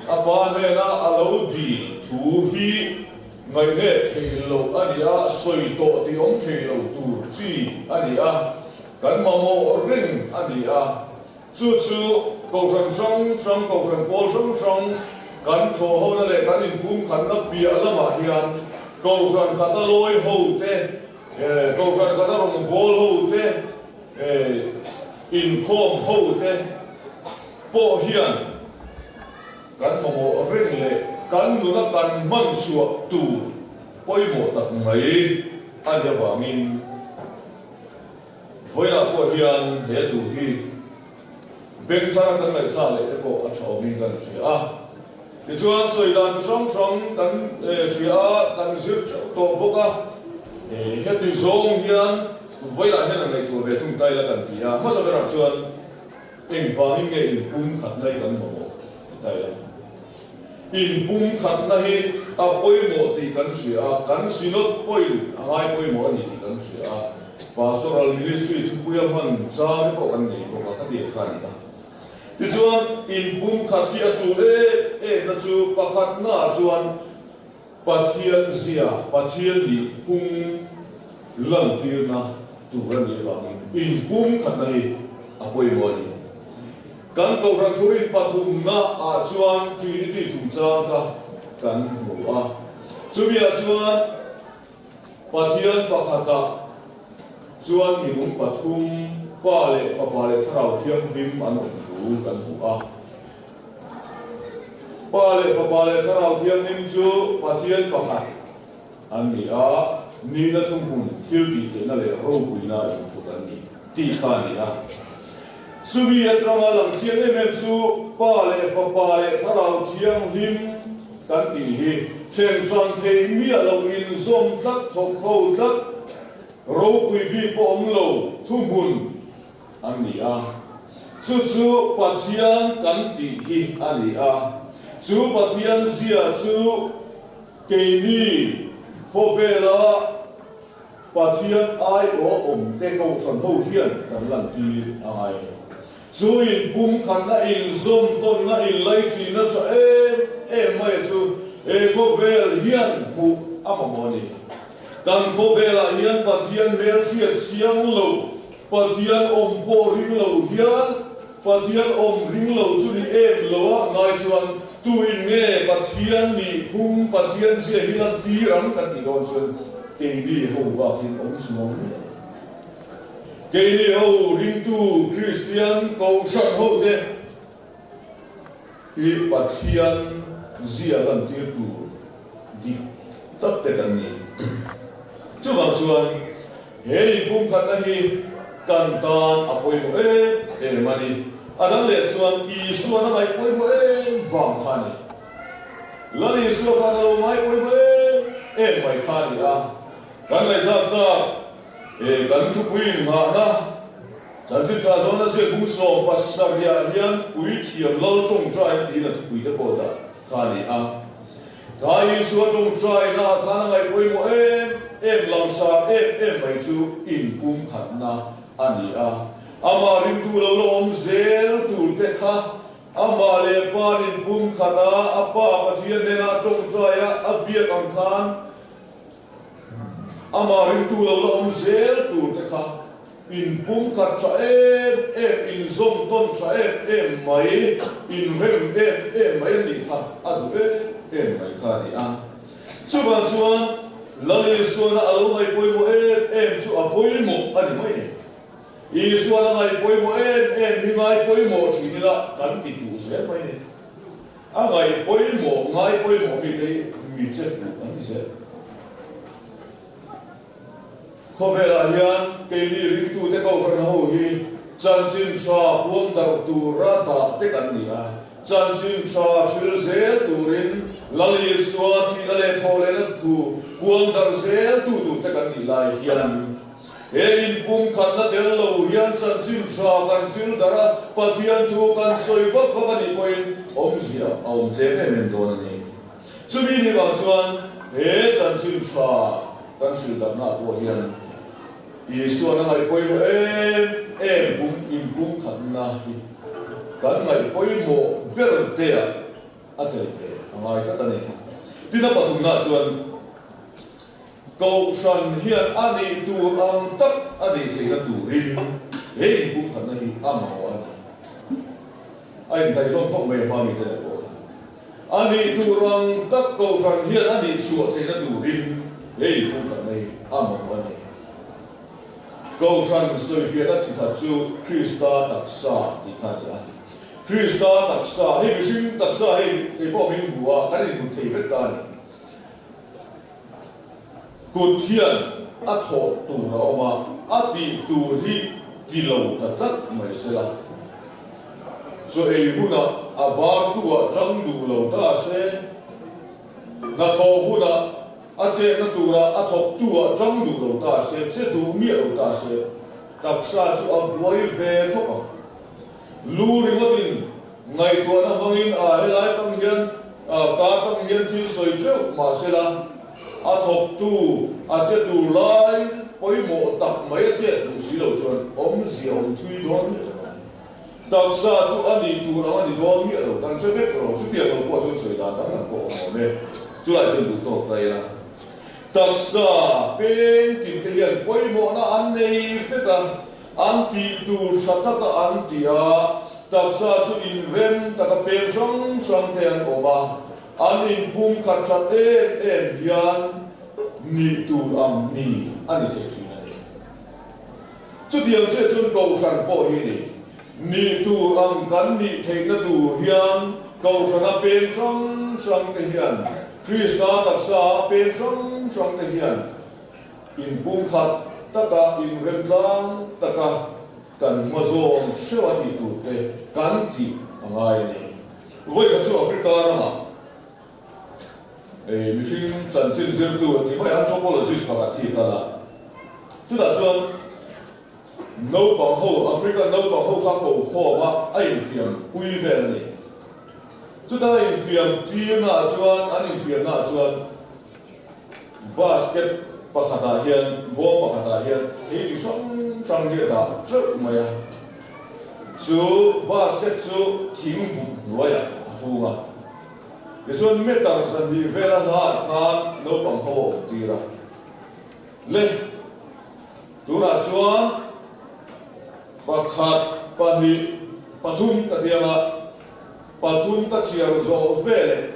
S4: a pa hnena a lo dil thu hi ngaihne thei lo a ni a, sawi tawh tih awm thei lo tur chi a ni a, kan mamawh reng a ni a. Chu chu kohhran hrang hrang, kohhran pawl hrang hrang kan thawhhona leh kan inpumkhatna piah lamah hian kohhran khata lawi ho te, Kohhran khata rawngbâwl ho te, inkhâwm ho te pawh hian kan mamawh reng leh kan nuna kan hman chhuah tur pawimawh tak mai a ni avângin vawiinah pawh hian he thu hi beng thara kan ngaihthlak leh te pawh a tha awmin kan hria a. Tichuan, sawi dan chi hrang hrang kan hria a, kan zir theuh tawh bawk a. Heti zawng hian vawilah hian an ngaihtuah ve thung ta ila kan ti a. Hmasa berah chuan engvangin nge inpumkhatna hi kan mamawh ti ta ila. Inpumkhatna hi a pawimawh tih kan hria a, kan Synod pawhin a ngai pawimawh a ni tih kan hria a. Pastoral Ministry thupuia hman chang te pawh kan nei bawk a, khatiang kha a ni ta. Tichuan, inpumkhat hi a tul em em na chu pakhatnaah chuan Pathian zia, Pathian nih phung lantirna tur a nih avangin inpumkhatna hi a pawimawh a ni. Kan Kohhran thurin pathumna ah chuan Trinity chungchang kha kan hmu a, chumi ah chuan Pathian pakhatah chuan minung pathum, Pa leh Fapa leh Thlarau Thianghlim an awm thu kan hmu a. Pa leh Fapa leh Thlarau Thianghlim chu Pathian pakhat an ni a, nihna thuhmun, thil tih theihna leh ropuina intluk an ni tih kha a ni a. Chumi atanga lang chiang em em chu Pa leh Fapa leh Thlarau Thianghlim kan tih hi then hran thei miah lo inzawm tlat thawk ho tlat ropui bik pawh awm lo thuhmun an ni a. Chu chu Pathian kan tih hi a ni a. Chu Pathian zia chu keini khawvela Pathian aiawh awm te kohhran ho hian kan lantir a ngai. Chu inpumkhatna, inzawmtawnna, inlaichinna tha em em mai chu he khawvel hian hmuh a mamawh a ni. Kan khawvelah hian Pathian hmel hriat chiang lo, Pathian awm pawh ring lo hian Pathian awm ring lo chu ni em lo a ngai chuan tuin nge Pathian nih phung, Pathian zia hi lantir ang kan tih dawn chuan keini ho bakin awm chuang miah lo. Keini ho ringtu Kristian Kohhran hote hi Pathian zia lantir tur dik tak te kan ni. Chuvang chuan he inpumkhatna hi kan tan a pawimawh em em a ni. A dang leh chuan Isuan a ngaih pawimawh em vang kha a ni. Lal Isua khan a lo ngai pawimawh em em mai kha a ni a. Kan ngaihtlak tak E kan thupui inghahna chanchin tha zawna ziak bung 17ah hian puithiam lal tawngtai tiin a thupui te pawh dah kha a ni a. Kha Isua tawngtaina ah khan a ngaih pawimawh em em langsar em em mai chu inpumkhatna a ni a. Amah ringtu lo la awm zel tur te kha amah leh Pa'n inpumkhat a, a Pa Pathian nena a tawngtai a, a biak ang khan Amah ringtu lo la awm zel tur te kha inpumkhat tha em em, inzawm tawn tha em em mai, inrem em em mai a nih kha a duh em em mai kha a ni a. Chuvang chuan Lal Isuana a lo ngaih pawimawh em em chu a pawimawh a ni mai ni. Isuana ngaih pawimawh em em hi ngai pawimawh thin ila kan ti fuh zel mai ni. A ngaih pawimawh ngai pawimawh mite hi mi che fuh an ni zel. Khawvelah hian keini ringtute kohhran ho hi chanchin tha puang darh tura dah te kan ni a, chanchin tha hril zel turin Lal Isua thihna leh thawh lehna thu puang darh zel tu tur te kan nih lai hian he inpumkhatna tel lo hian chanchin tha kan hril darh a, Pathian thu kan sawi vak vak a nih pawhin awmzia a awm tlem em em dawn a ni. Chumi ni vang chuan he chanchin tha kan hrilh darhna ah pawh hian Isuan a ngaih pawimawh em em pum inpumkhatna hi kan ngaih pawimawh ber te ah a tel ve a ngai tlat a ni. Tin a pathumna ah chuan Kohhran hian a nih tur ang tak a nih theihna turin he inpumkhatna hi a mamawh a ni. A indaihhlawm khawp mai a hma mite leh pawh khan. A nih tur ang tak Kohhran hian a nih chhuah theihna turin he inpumkhatna hi a mamawh a ni. Kohhran sawifiahna chi khat chu Krista taksa tih kha a ni a. Krista taksa, hei mihring taksa hei kei pawh min hmu a, kan inhmu thei vek ta a ni. Kut hian a thawh tur a awm a, a tih tur hi ti lo ta tlat mai sela. Chaw ei hunah a bar tu ah tang duh lo ta se, hnathawh hunah a chetna turah a thawk tu ah tang duh lo ta se, che duh miah lo ta se, taksa chu a buai ve khawp ang. Lu ringawtin ngaihtuahna hmangin a helai tang hian ka tang hian thil sawi teuh mahsela a thawktu a che tur lai pawimawh tak mai a chet duh si lo chuan awmzia awm thui dawn miah lo ang. Taksa chu a nih tur ang a ni dawn miah lo, kan hre vek rawh, chutiang lo pawh chuan sawi dan dang dang pawh awm awm e, chulai chuan duh tawk ta ila. Taksa peng tin te hian pawimawhna an nei vek a, an tih tur tha taka an ti a, taksa chu inrem taka peng hrang hrang te an awm a, an inpum khat that em em hian nih tur ang ni a ni thei thin a ni. Chutiang chiah chuan Kohhran pawh hi ni. Nih tur ang kan nih theihna tur hian Kohhrana peng hrang hrang te hian, Krista taksa a peng hrang hrang te hian inpumkhat taka, inremtlang taka kan hma zawng hreuh a tih tur te kan tih a ngai a ni. Vawikhat chu Africa ramah Mihring chanchin zirtu an ti mai a, anthropologist pakhat hi kal a. Chutah chuan naupang ho, African naupang ho kha ko khawm a, a infiam pui vel a ni. Chuta a infiam tirnaah chuan, an infiamnaah chuan basket pakhatah hian, bawm pakhatah hian thei chi hrang hrang hi a dah teuh mai a. Chu basket chu thing buk hnuaiah a hung a. Tichuan meter 200 vela hlaah khan naupang ho a awm tir a. Le, tunah chuan pakhat, pahnih, pathum ka ti ang a, pathum ka chhiar zawh veleh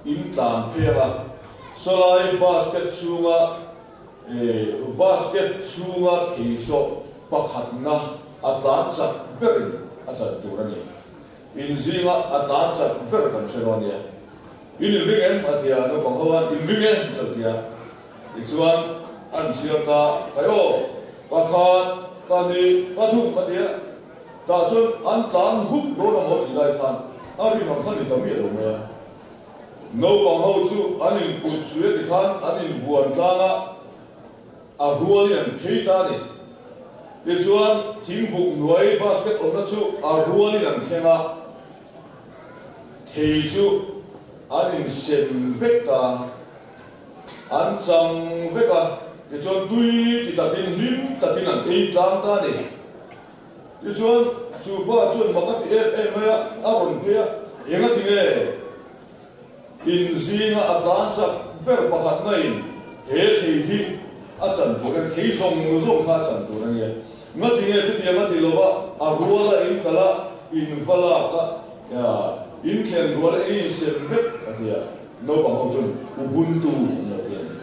S4: in tlan phei ang a, sawlai basket chhunga basket chhunga thei sawh pakhatna a tlan chak berin a chan tur a ni. In zinga a tlan chak ber kan hre dawn nia. In inring em? a ti a, naupang ho an inring e an lo ti a. Tichuan an chhiar ta, Khai aw, pakhat, pahnih, pathum a ti a. Tah chuan an tlan hup dawn a maw tih lai khan a rim ang kha ni ta miah lo mai a. Naupang ho chu an input zui a ti khan an invuan tlang a. A rual i an phei ta a ni. Tichuan, thingbuk hnuai basket awmna chu a rualin an thleng a, thei chu an insem vek ta, an chang vek a, tichuan tui ti takin hlim takin an ei tlang ta a ni. Tichuan, chu pa chuan mak a ti em em mai a, a rawn phei a, Eng a ti nge? In zinga a tlan chak ber pakhat naiin he thei hi a chan tur a ni, thei zawng zawng kha a chan tur a nia. Ngati nge chutiang a ti lova a rual a in kal a, in va lak a, in thlen rual a, in insem vek a nia. Naupang ho chuan Ubuntu an lo ti a ni.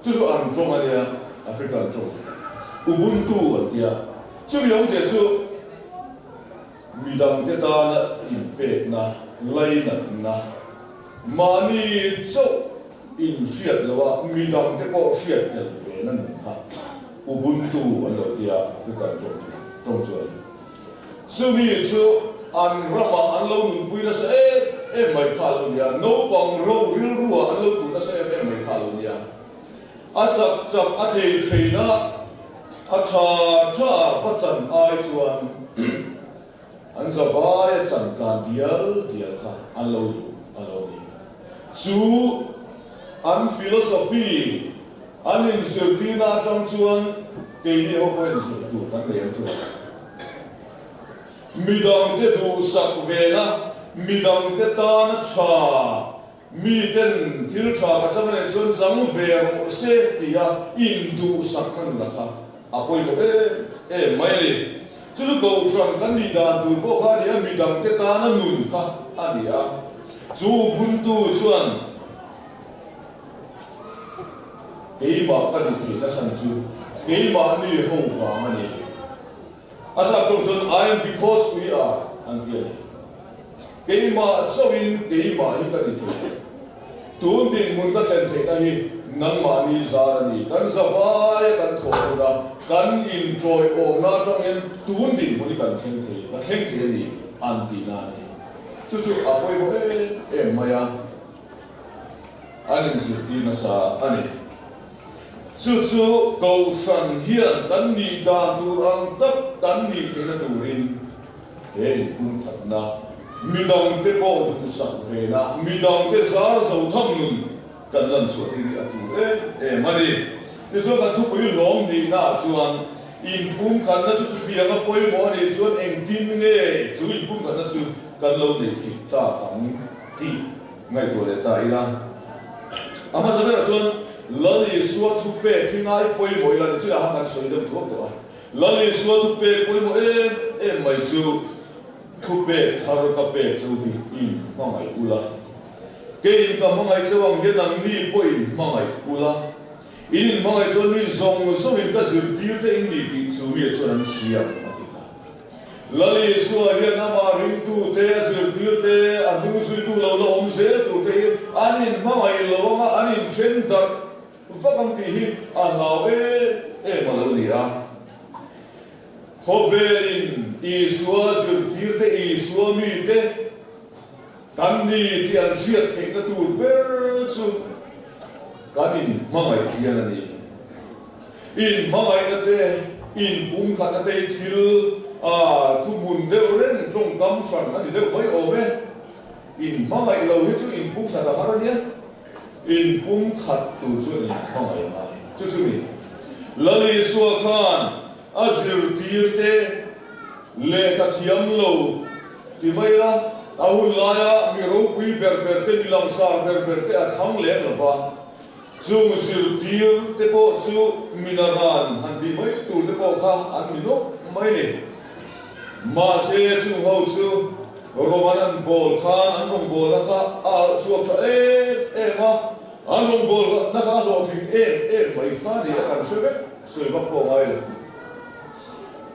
S4: Chu chu an tawng a nia, African tawng chu. Ubuntu an ti a. Chumi awmzia chu midangte tana inpekna, lainatna, mahni chauh inhriat loha midangte pawh hriat tel ve na nun kha Ubuntu an lo ti a, African tawng chu tawng chu a ni. Chumi chu an ramah an lo nunpui nasa em em mai kha a lo nia, naupang ro rilruah an lo tuh nasa em em mai kha a lo nia. A chak chak a thei theina a tha tha va chan ai chuan an zavai a chan tlan dial dial kha an lo duh a lo ni. Chu an philosophy an inzirtirna atang chuan keini ho pawh inzir tur kan nei ang tur. Midangte duhsak vena, midangte tana tha, miten thil tha ka chang anih chuan chang ve rawh se tia induhsakna nula kha a pawimawh em em mai a ni. Chu chu Kohhran kan nih dan tur pawh kha a ni a, midangte tana nun kha a ni a. Chu Ubuntu chuan keimah ka ni theihna chhan chu keimahni ho vang a ni. A zat tawk chuan I am because we are an ti a ni. Keimah chauhin keimah hi ka ti thei lo. Tun dinhmun ka thlen theihna hi nangmahni zar a ni. Kan zavaia kan thawh hun a, kan inṭawiawmna aṭangin tun dinhmun hi kan thleng thei, ka thleng thei a ni an tihna a ni. Chu chu a pawimawh em em mai a, an inzirtir nasa a ni. Chu chu Kohhran hian kan nih dan tur ang tak kan nih theihna turin he inpumkhatna, midangte pawh duhsak vena, midangte zar zo tham nun kan lan chhuah hi a tul em em a ni. Tichuan kan thupui hlawm nihnaah chuan inpumkhatna chu chutianga pawimawh a nih chuan engtin nge chu inpumkhatna chu kan lo nei theih tak ang tih Ngaihtuah leh ta ila. A hmasa berah chuan Lal Isua thupek hi ngai pawimawh ila ni chiah a kan sawi deuh thuak tawh a. Lal Isua thupek pawimawh em em mai chu thupek thar ka pek chu hi in hmangaih ula. Keiin ka hmangaih chauh ang hian nangni pawhin hmangaih ula. In inhmangaih chuan mi zawng zawngin ka zirtirte in ni tih chu mi chuan an hria a ti ta. Lal Isua hian amah ringtute, a zirtirte, a hnungzuitu lo la awm zel turte hi an inhmangaih lo anga an inthen darh vak ang tih hi a hlau em em a lo ni a. Khawvelin Isua zirtirte, Isua mite kan ni tih an hriat theihna tur ber chu kan inhmangaih hian a ni. Inhmangaihna te, inpumkhatna te hi thil thuhmun deuh reng tawngkam hran a ni deuh mai awm e. Inhmangaih lo hi chu inpumkhat a har a nia. Inpumkhat tur chuan inhmangaih a ngai. Chu chu ni. Lal Isua khan a zirtirte lehkha thiam lo ti mai a, a hun laia mi ropui ber ber te, mi langsar ber ber te a thlang lem lo va. Chung zirtir te pawh chu minaran han tih mai tur te pawh kha an ni nawk mai ni. Mahse chung ho chu Roman an bawl khan an rawngbawlna kha a alh chhuak tha em em a, an rawngbawlna kha a hlawhtling em em mai kha ni a kan hre vek sawi vak pawh ngai lo.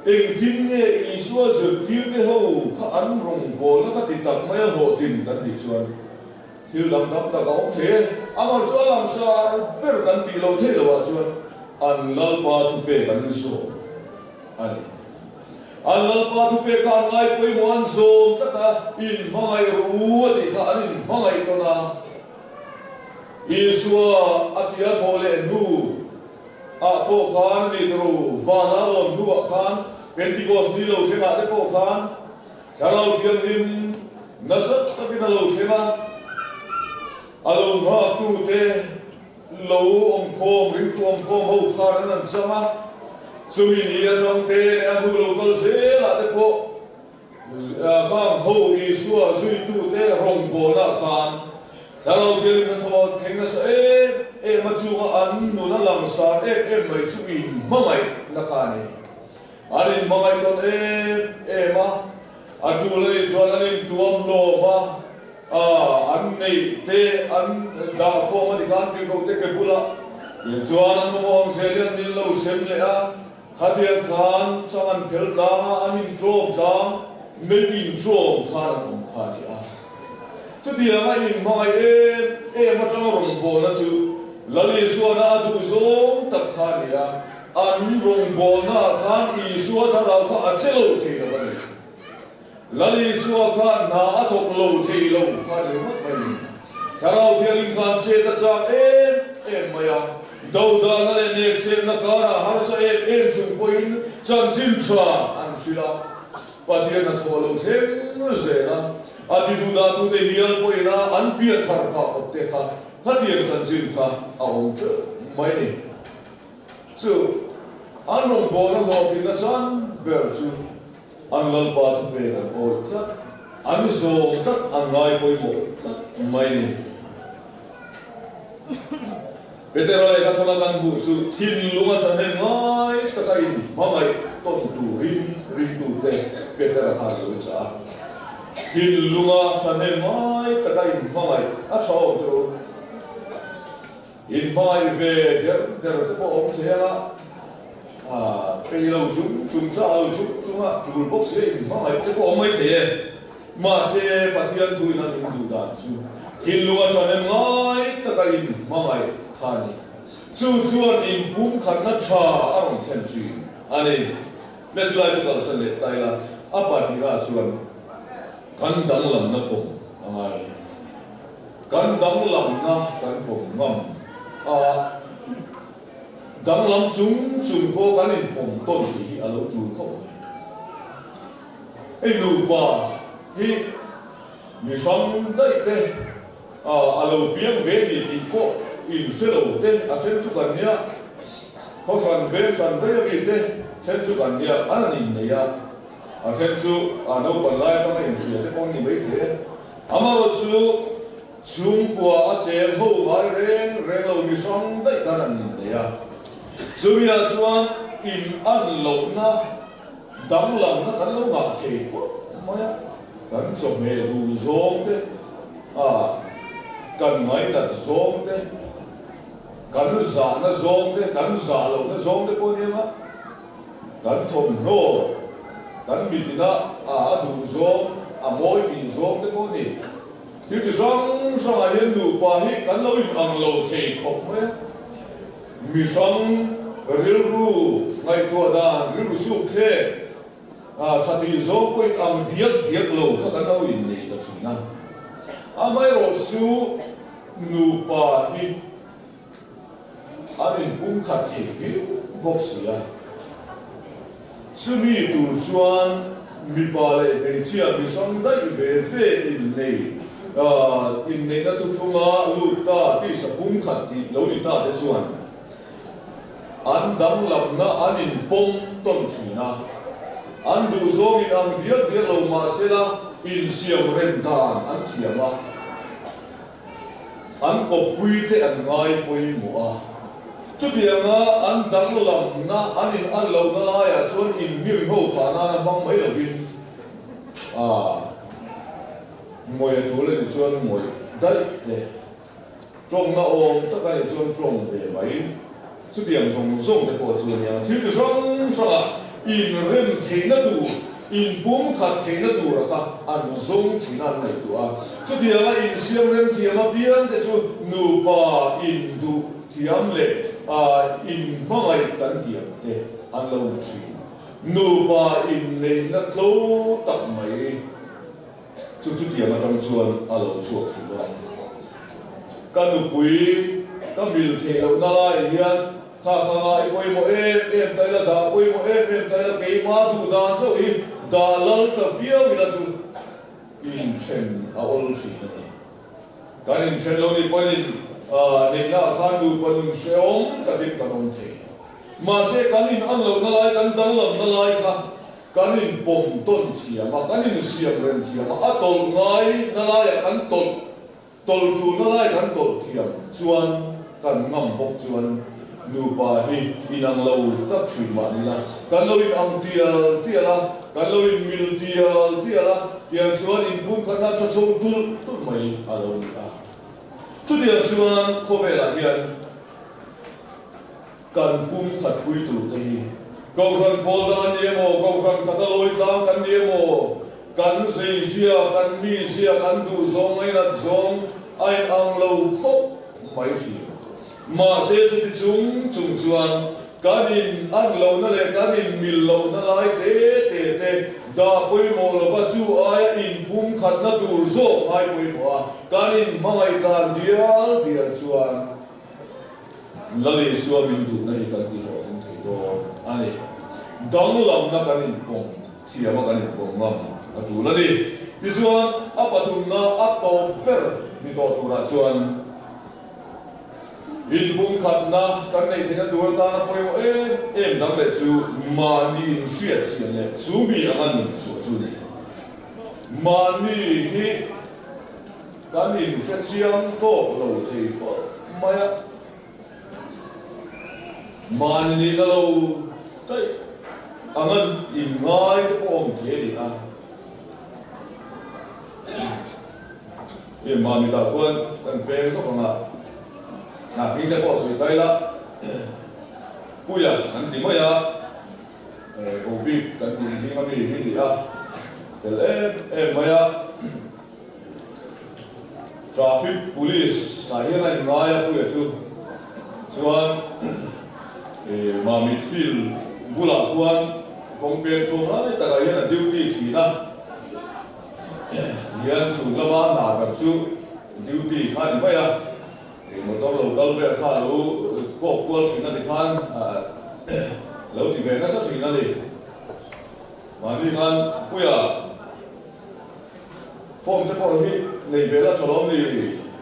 S4: Engtin nge Isua zirtir te ho kha an rawngbawlna kha ti tak mai a hlawhtlin kan tih chuan Thil dang tam tak a awm thei e. Amah chu a langsar ber kan tih loh theih loh ah chuan an Lalpa thupek an zawm a ni. An Lalpa thupek kha an ngai pawimawh an zawm tlat a, inhmangaih rawh u a tih kha an inhmangaih tawn a. Isua a thia thawh leh hnu ah pawh khan mi turu van a lawn hnu ah khan Pentecost ni lo thleng ah te pawh khan Thlarau Thianghlim nasa takin a lo thleng a, a lo nghaktute lo awmkhawm, ringtu awmkhawm ho khan an han chang a, chumi ni atang te leh a hnu lo kal zelah te pawh khang ho Isua zuitute rawngbawlna khan Thlarau Thianghlim a thawn thleng nasa em em a, chunga an nun a langsar em em mai chu inhmangaihna kha a ni. An inhmangaih tawn em em a, a tul a nih chuan an intuam hlawm a. An neih te an dah khawm a ni khan tirhkoh te ke bulah tiang chuan an mamawh ang zel in an in lo sem leh a, khatiang khan chang an phel tlang a, an intrawm tlang, neih intrawm khan an awm kha a ni a. Chutiang a inhmangaih em em atanga rawngbawlna chu Lal Isuana a duh zawng tak kha a ni a, an rawngbawlna ah khan Isua thlarau kha a che lo thei lo a ni. Lal Isua kha hna a thawk lo thei lo kha ni ringawt mai ni. Thlarau Thianghlim khan chet a chak em em mai a, dodalna leh nekchepna karah harsa em em chung pawhin chanchin tha an hrilh a, Pathian a thawh lo thleng zel a, a ti duhdahtute hial pawhin a an pian thar phah kawp te kha khatiang chanchin kha a awm teuh mai ni. Chu an rawngbawlna hlawhtlinna chan ber chu An Lalpa thupek an awih tlat, an zawm tlat, an ngai pawimawh tlat mai ni. Petera lehkha thawna kan hmuh chu thinlunga thahnem ngai taka in hmangaih tawn turin ringtute Petera khan a lo chah a. Thinlunga thahnem ngai taka in hmangaih a tha awm tawh u. In hmangaih ve der der te pawh awm thei anga, peih lo chung chung chah lo chung chunga tul bawk si a in hmangaih te pawh awm mai thei e. Mahse, Pathian thuin an in duh dan chu thinlunga thahnem ngai taka in hmangaih kha a ni. Chu chuan in pumkhatna tha a rawn thlen thin a ni. Le chulai chu kalsan leh ta ila, a pahnihna chuan kan danglamna pawm a ngai a ni. Kan danglamna kan pawm ngam a, danglam chung chung pawh kan inpawm tawn tih hi a lo tul khawp mai. Hei nupa hi mi hrang daih te a lo piang ve ni tih pawh inhre lo te a then chu kan nia, khaw hran veng hran daih ami te then chu kan nia, an han innei a, a then chu a naupan lai atanga inhria te pawh an ni maithei e. Amaherawhchu, chhungkua a cheng ho ngai reng reng lo mi hrang daih kan an nei a. Chumi-ah chuan in an lohna danglamna kan lo ngah thei khawp mai a, kan chawhmeh duh zawng te, a kan ngainat zawng te, kan zahna zawng te, kan zah lohna zawng te pawh a ni ang a. Kan thawmhnaw, kan mitina a a duh zawng, a mawi tih zawng te pawh a ni. Thil chi hrang hrangah hian nupa hi kan lo inang lo thei khawp mai a. Mi hrang rilru ngaihtuah dan, rilru suk thlek, tha tih zawng pawh inang diak diak lo kha kan lo innei ta thin a. Amaherawhchu nupa hi. An inpum khat thei viau bawk si a. Chumi tur chuan mipa leh hmeichhia mi hrang daih ve ve innei, inneihna thuthunga lut ta tisa pum khat tih lo ni ta te chuan an danglamna an inpawm tawn thin a. An duhzawng in ang diak diak lo mahsela insiam rem dan an thiam a. An kawppui te an ngai pawimawh a, chutianga an danglamna an in an lohna laiah chuan inhnim ho phah nana hmang mai lovin a ngawih a tul a nih chuan ngawih daih te, tawngna awm tak a nih chuan tawng ve mai. Chutiang zawng zawng te pawh chu a nia, thil chi hrang hranga inrem theihna tur, inpumkhat theihna tura kha an zawng thin a an ngaihtuah a. Chutianga insiam rem thiam apiang te chu nupa induh thiam leh inhmangaih kan tiang te an lo ni thin. Nupa inneihna tlo tak mai chu chutiang atang chuan a lo chhuak thin a. Ka nupui ka mil theih lohna laiah hian kha kha ngai pawimawh em em ta ila, dah pawimawh em em ta ila, keimah duh dan chauh hi dah lal ta viau ila chu inthen a awl thin a ni. Kan inthen lo nih pawhin neihna ah khan nupa nun hrehawm takin kan awm thei. Mahse kan in an lohna lai, kan danglamna lai kha Kan inpawm tawn thiam a, kan insiam rem thiam a, a tawlh ngai na laiah kan tawlh, tawlh tul na lai kan tawlh thiam chuan kan ngam bawk chuan Nupa hi inang lo tak thin mah nila, kan lo in ang tial tial a, kan lo in mil tial tial a, tiang chuan inpumkhatna tha chho tulh tulh mai a lo ni a. Chutiang chuan khawvelah hian kan pumkhat pui tur te hi Kohhran pawl dan ni emaw, Kohhran khat a lawi tlang kan ni emaw, kan zeizia, kan mizia, kan duhzawng, ngainat zawng a inang lo khawp mai thin. Mahse chuti chung chung chuan kan in an lohna leh kan in mil lohna lai te te te dah pawimawh lova chu aia in pumkhatna tur zawk ngai pawimawh a, kan in hmangaih tlan dial dial chuan Lalisua min duhna hi kan tihlawhtling thei dawn a ni. Danglamna kan in pawm thiam a kan in pawm ngam a tul a ni. Tichuan a pathumna a tawp ber ni tawh turah chuan, Inpumkhatna kan neih theihna tur atana pawimawh em em dang leh chu mahni inhriat chian leh chu mi anga nun chhuah chu a ni. Mahni hi kan inhre chiang tawk lo thei khawp mai a, mahni nihna lo daih anga inngai te pawh awm thei a ni a. Hei mah mitah chuan kan peng zawk ang a, a hming te pawh sawi ta ila, Puia an ti mai a, ko bik kan tih zing ami hi ni a, fel em em mai a, traffic police ah hian a inngai a Puia chu, chuan Mamit field bulah khuan kawng peng chhung lai takah hian a duty thin a. Hian chhun lama hna tak chu duty kha a ni mai a, motor lo kal vel kha lo kawk kual thin a ni khan lo ti ve nasa thin a ni. Mahni khan Puia form te pawh hi nei ve la tha lo ni,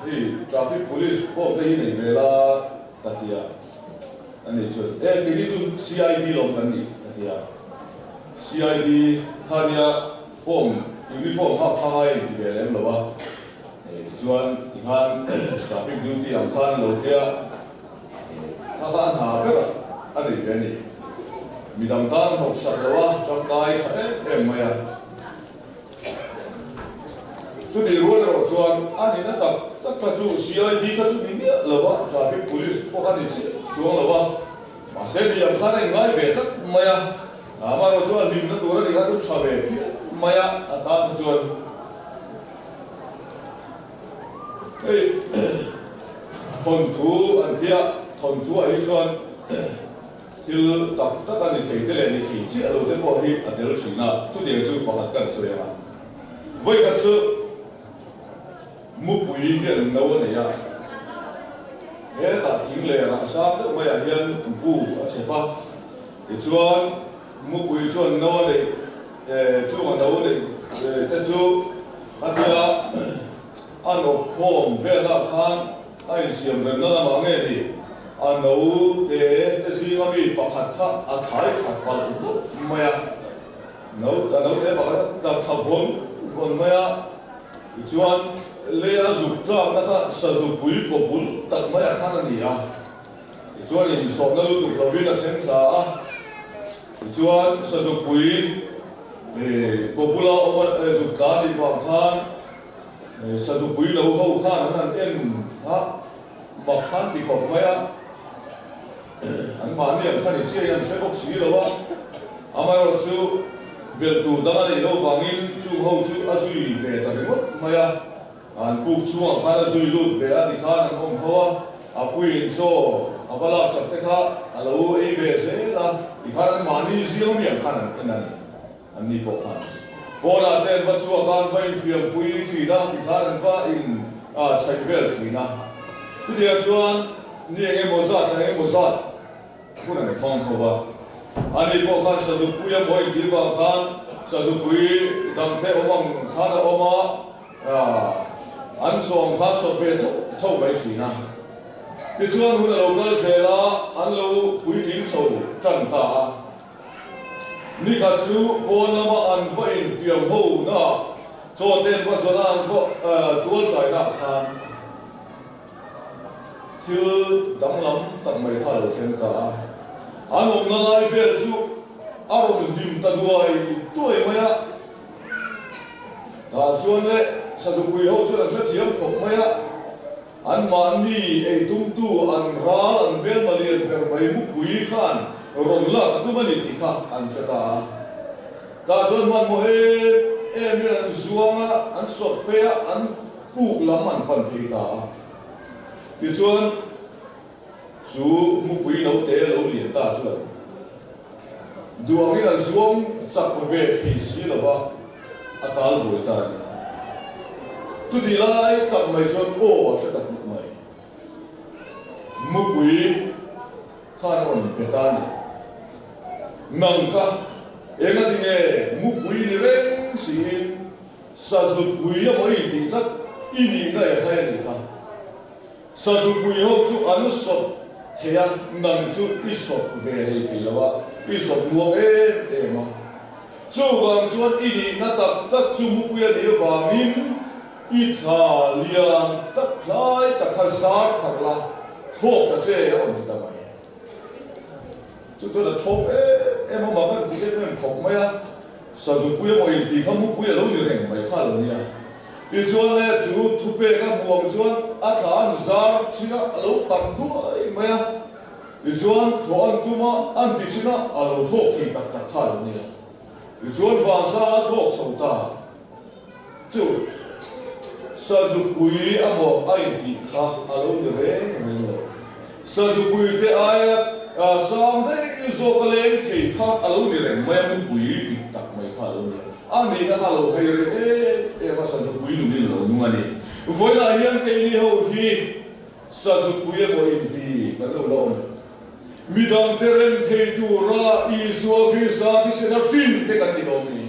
S4: hei traffic police form te hi nei ve la ka ti a, a ni chuan e keini chu CID lawm kan ni ka ti a, CID kha nia Form, uniform hak kha ngai inti ve lem lo a, tichuan tikhan traffic duty ang khan lo tia kha kha a hna ber a nei ve a ni. Midang tan a hnawk sak lo a, tangkai tha em em mai a. Chutih rual erawh chuan a nihna tak tak kha chu CID kha chu ni miah lo a, traffic police pawh kha ni chiah chuang lo a, mahse mi ang khan a inngai ve tlat mai a. Amaherawh chuan hlimna tur a nih kha chu tha ve phian mai a, a tan kha chuan hei thawnthu an tia, thawnthu ah hi chuan thil tak tak a ni thei te leh ni thei chiah lo te pawh hi a tel thin a, chutiang chu pakhat kan sawi ang a. Vawikhat chu mupui hian no a nei a, hetah thing leh rah sang deuh maiah hian bu a chep a. Tichuan, mupui chuan no a neih chunga no neih te chu a tia a nawp khawm velah khan a insiam remna lamah nge ni a no te te zinga mi pakhat kha a thai khat palh dup mai a, no a no te pakhat a tla thla vawn vawn mai a, tichuan lei a zuk tlakna kha sazupui kaw bul tak maiah khan a ni a. Tichuan insawhna lutuk lovin a thleng thla a, tichuan Sazupui kawbula awm a zuk tla nih vang khan Sazupui lo ho khan an han en a, mak khan ti khawp mai a, an mahni ang khan i chiai an hre bawk si lo a, amaherawh chu belh tur dang a neih loh vangin chung ho chu a zui ve ta ringawt mai a. An puk chhungah khan a zui lut ve a tikhan an awm ho a, a puiin chaw a va laksak te kha a lo ei ve zel a, tikhan an mahni ziang miang khan an en a ni, an ni pawh khan. Pawnah te an va chhuak a, an va infiam pui thin a, tikhan an va in chhaih vel thin a. Chutiang chuan ni eng emaw zat thla eng emaw zat hun an hmang ho va, ani pawh khan Sazupui a mawi tih vang khan Sazupui dangte awm ang khan a awm a, An sawm kha sawt ve tho tho mai thin a. Tichuan hun a lo kal zel a, an lo puitling chho tan ta a. Nikhat chu pawn lama an va infiam ho na chaw ten va zawna an va tual chaina ah khan. Thil danglam tak mai kha a lo thleng ta a, an awmna lai vel chu a rawn hlim ta duai duai mai a. Tah chuan le Sadupui ho chuan an hrethiam khawp mai a, anmahni ei tumtu an ral an belma lian ber mai mupui khan rawn lak a tum a ni tih kha an hre ta a. Tah chuan hmanhmawh em emin an zuang a, an sawt phei a, an puk lam an pan phei ta a. Tichuan, chu mupui note lo lian ta chuan duangin a zuang chak ve thei si lo va, a tal buai ta a ni. Chutih lai tak mai chuan aw a hre ta hmuk mai. Mupui khan a rawn pe ta a ni. Nang kha enga tinge mupui ni reng siin Sazupui a mawi tih tlat i nihna e hai a nih kha. Sazupui ho chu an sawt thei a, nang chu i sawt ve lei thei lo a, i sawt muang em em a. Chuvang chuan i nihna tak tak chu mupui a nih avangin i thla lian tak hlai tak kha zar pharh la, thlawk ta che a rawn ti ta mai. Chu chuan a chhawk em em a, mah kan ti em em khawp mai a. Sazupui a maw intih kha mupui a lo ni reng mai kha a lo nia. Tichuan le chu thupek a hmuh ang chuan a thla an zar chin a, a lo tam duai mai a. Tichuan thlawh an tum a, an ti chin a, a lo thlawk thei tak tak kha a lo nia. Tichuan vansang a thlawk chho ta chu Sazupui a maw a intih kha a lo ni reng reng lo. Sazupui te aia sang daih zawk a leng thei kha a lo ni reng mai a, mupui dik tak mai kha a lo ni a. A nihna kha a lo hai reng em em a, Sazupui nungin a lo nung a ni. Vawiinah hian keini ho hi Sazupui emaw inti kan lo la awm e. Midangte rem thei tura Isua Krista thisen a hrin te kan ni lawm ni?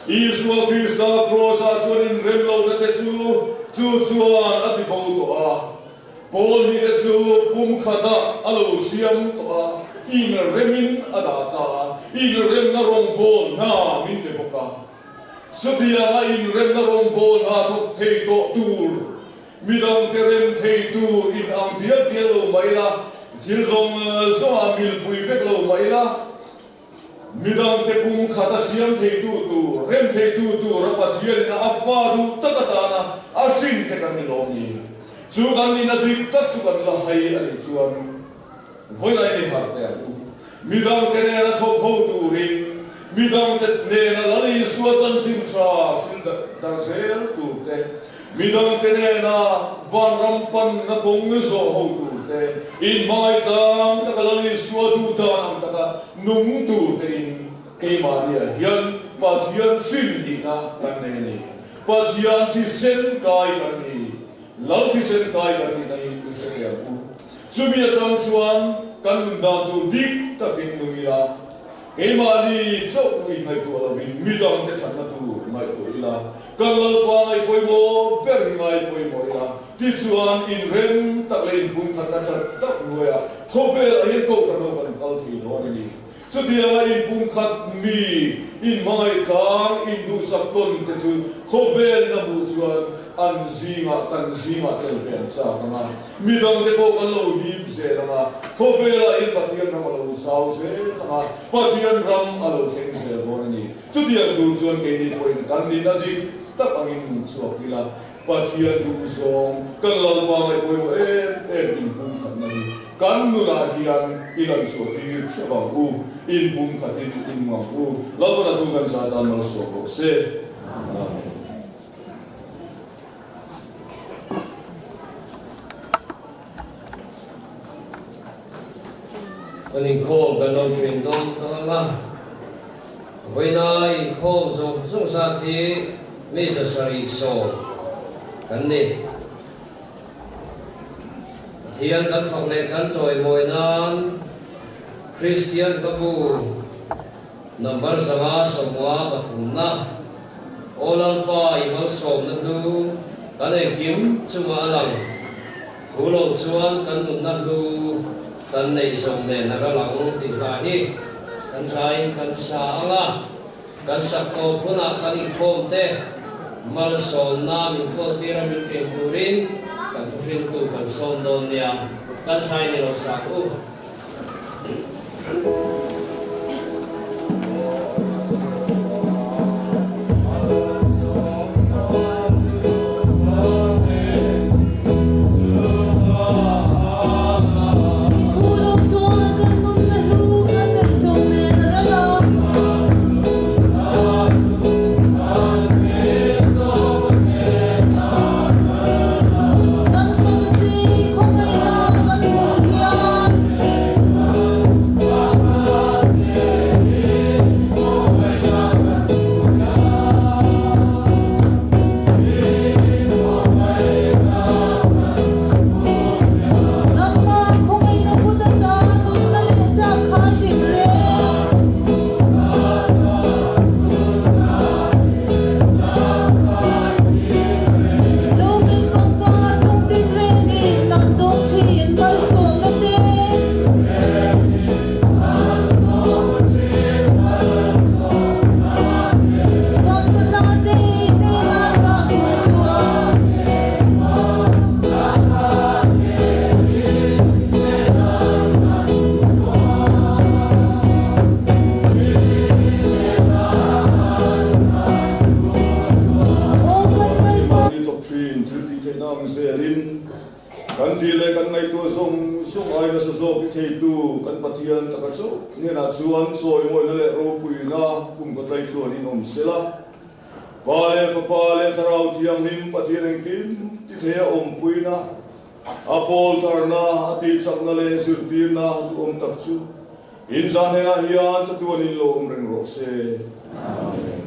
S4: Isua Krista Kraws-ah chuan inrem lohna te chu chu chuan a ti bo tawh a, Paul hi te chu pum khatah a lo siam tawh a, inremin a dah ta a, inremna rawngbâwl hna min pe bawk a. Chutianga inremna rawngbâwl hna thawk thei tawh tur, midangte rem thei tur in ang dial dial lo mah ila, thil zawng zawngah milpui vek lo mah ila, Midangte pum khat a siam theitu tur, rem theitu tur a Pathianin a fa duh tak atana a hrin te kan ni lawm ni? Chu kan nihna dik tak chu kan la hai a nih chuan vawiin ni harh teh ang u. Midangte nena thawk ho turin, midangte nena Lal Isua chanchin tha hril darh zel tur te, Midangte nena vanram panna kawng zawh ho turte, inhmaitlang taka Lal Isua duh dan ang taka nung turtein keimahniah hian Pathian hrin nihna kan nei a ni. Pathian thisen kai kan ni. Lal thisen kai kan nihna hi i hre thei ang u. Chumi atang chuan kan nun dan tur dik takin nung ila, Keimahni chauh i ngaihtuah lovin midangte thatna tur ngaihtuah ila, kan Lalpa ngaih pawimawh ber hi ngai pawimawh ila, tichuan inrem tak leh inpumkhatna that tak hnuaiah khawvel ah hian kohhran ho kan kal thei dawn a ni. Chutianga inpumkhat mi, inhmangaih tlang, induhsak tawn te chu khawvelin a hmuh chuan an zingah kan zingah tel ve an chak ang a. Midangte pawh kan lo hip zel ang a, khawvelah hian Pathian ram a lo zau zel ang a, Pathian ram a lo thleng zel dawn a ni. Chutiang tur chuan keini pawhin kan nihna dik tak angin nun chhuak ila, Pathian duh zawng kan Lalpa ngaih pawimawh em em inpumkhatna hi kan nunah hian i lan chhuah tir hrep ang u, inpumkhatin in nung ang u. Lalpan a thu kan zah tan malsawm rawh se. Amen.
S1: Kan inkhawm kan lo ṭhen dawn ta ang a, vawiina inkhawm zawng zawng zat hi mi 710 kan ni. Pathian kan fak leh kan chawimawi nan Kristian ka bu number 593-na Aw Lalpa i malsawmna hlu kan engkim chungah a lang. Thu lo chuan kan nunna hlu kan neih zawng nen a ral ang tih hla hi kan zaiin kan sa ang a, kan sak tawp hunah kan inkhawm te malsawmna min kawltir a min ṭin turin kan thu. thuhriltu kan sawm dawn nia, kan sai ni lo sak u.
S4: Ni thawk thin thil tih theihna ang zelin kan tih leh kan ngaihtuah zawng zawng ai nasa zawk i theitu kan Pathian taka chauh hnenah chuan chawimawina leh ropuina kum ka tlaitluan in awm sela. Pa leh Fapa leh Thlarau Thianghlim Pathian engkim ti theia awmpuina, a pawl tharna, a tihchakna leh zirtirna duhawm tak chu in zan hnenah hian chatuan in lo awm reng rawh se. Amen.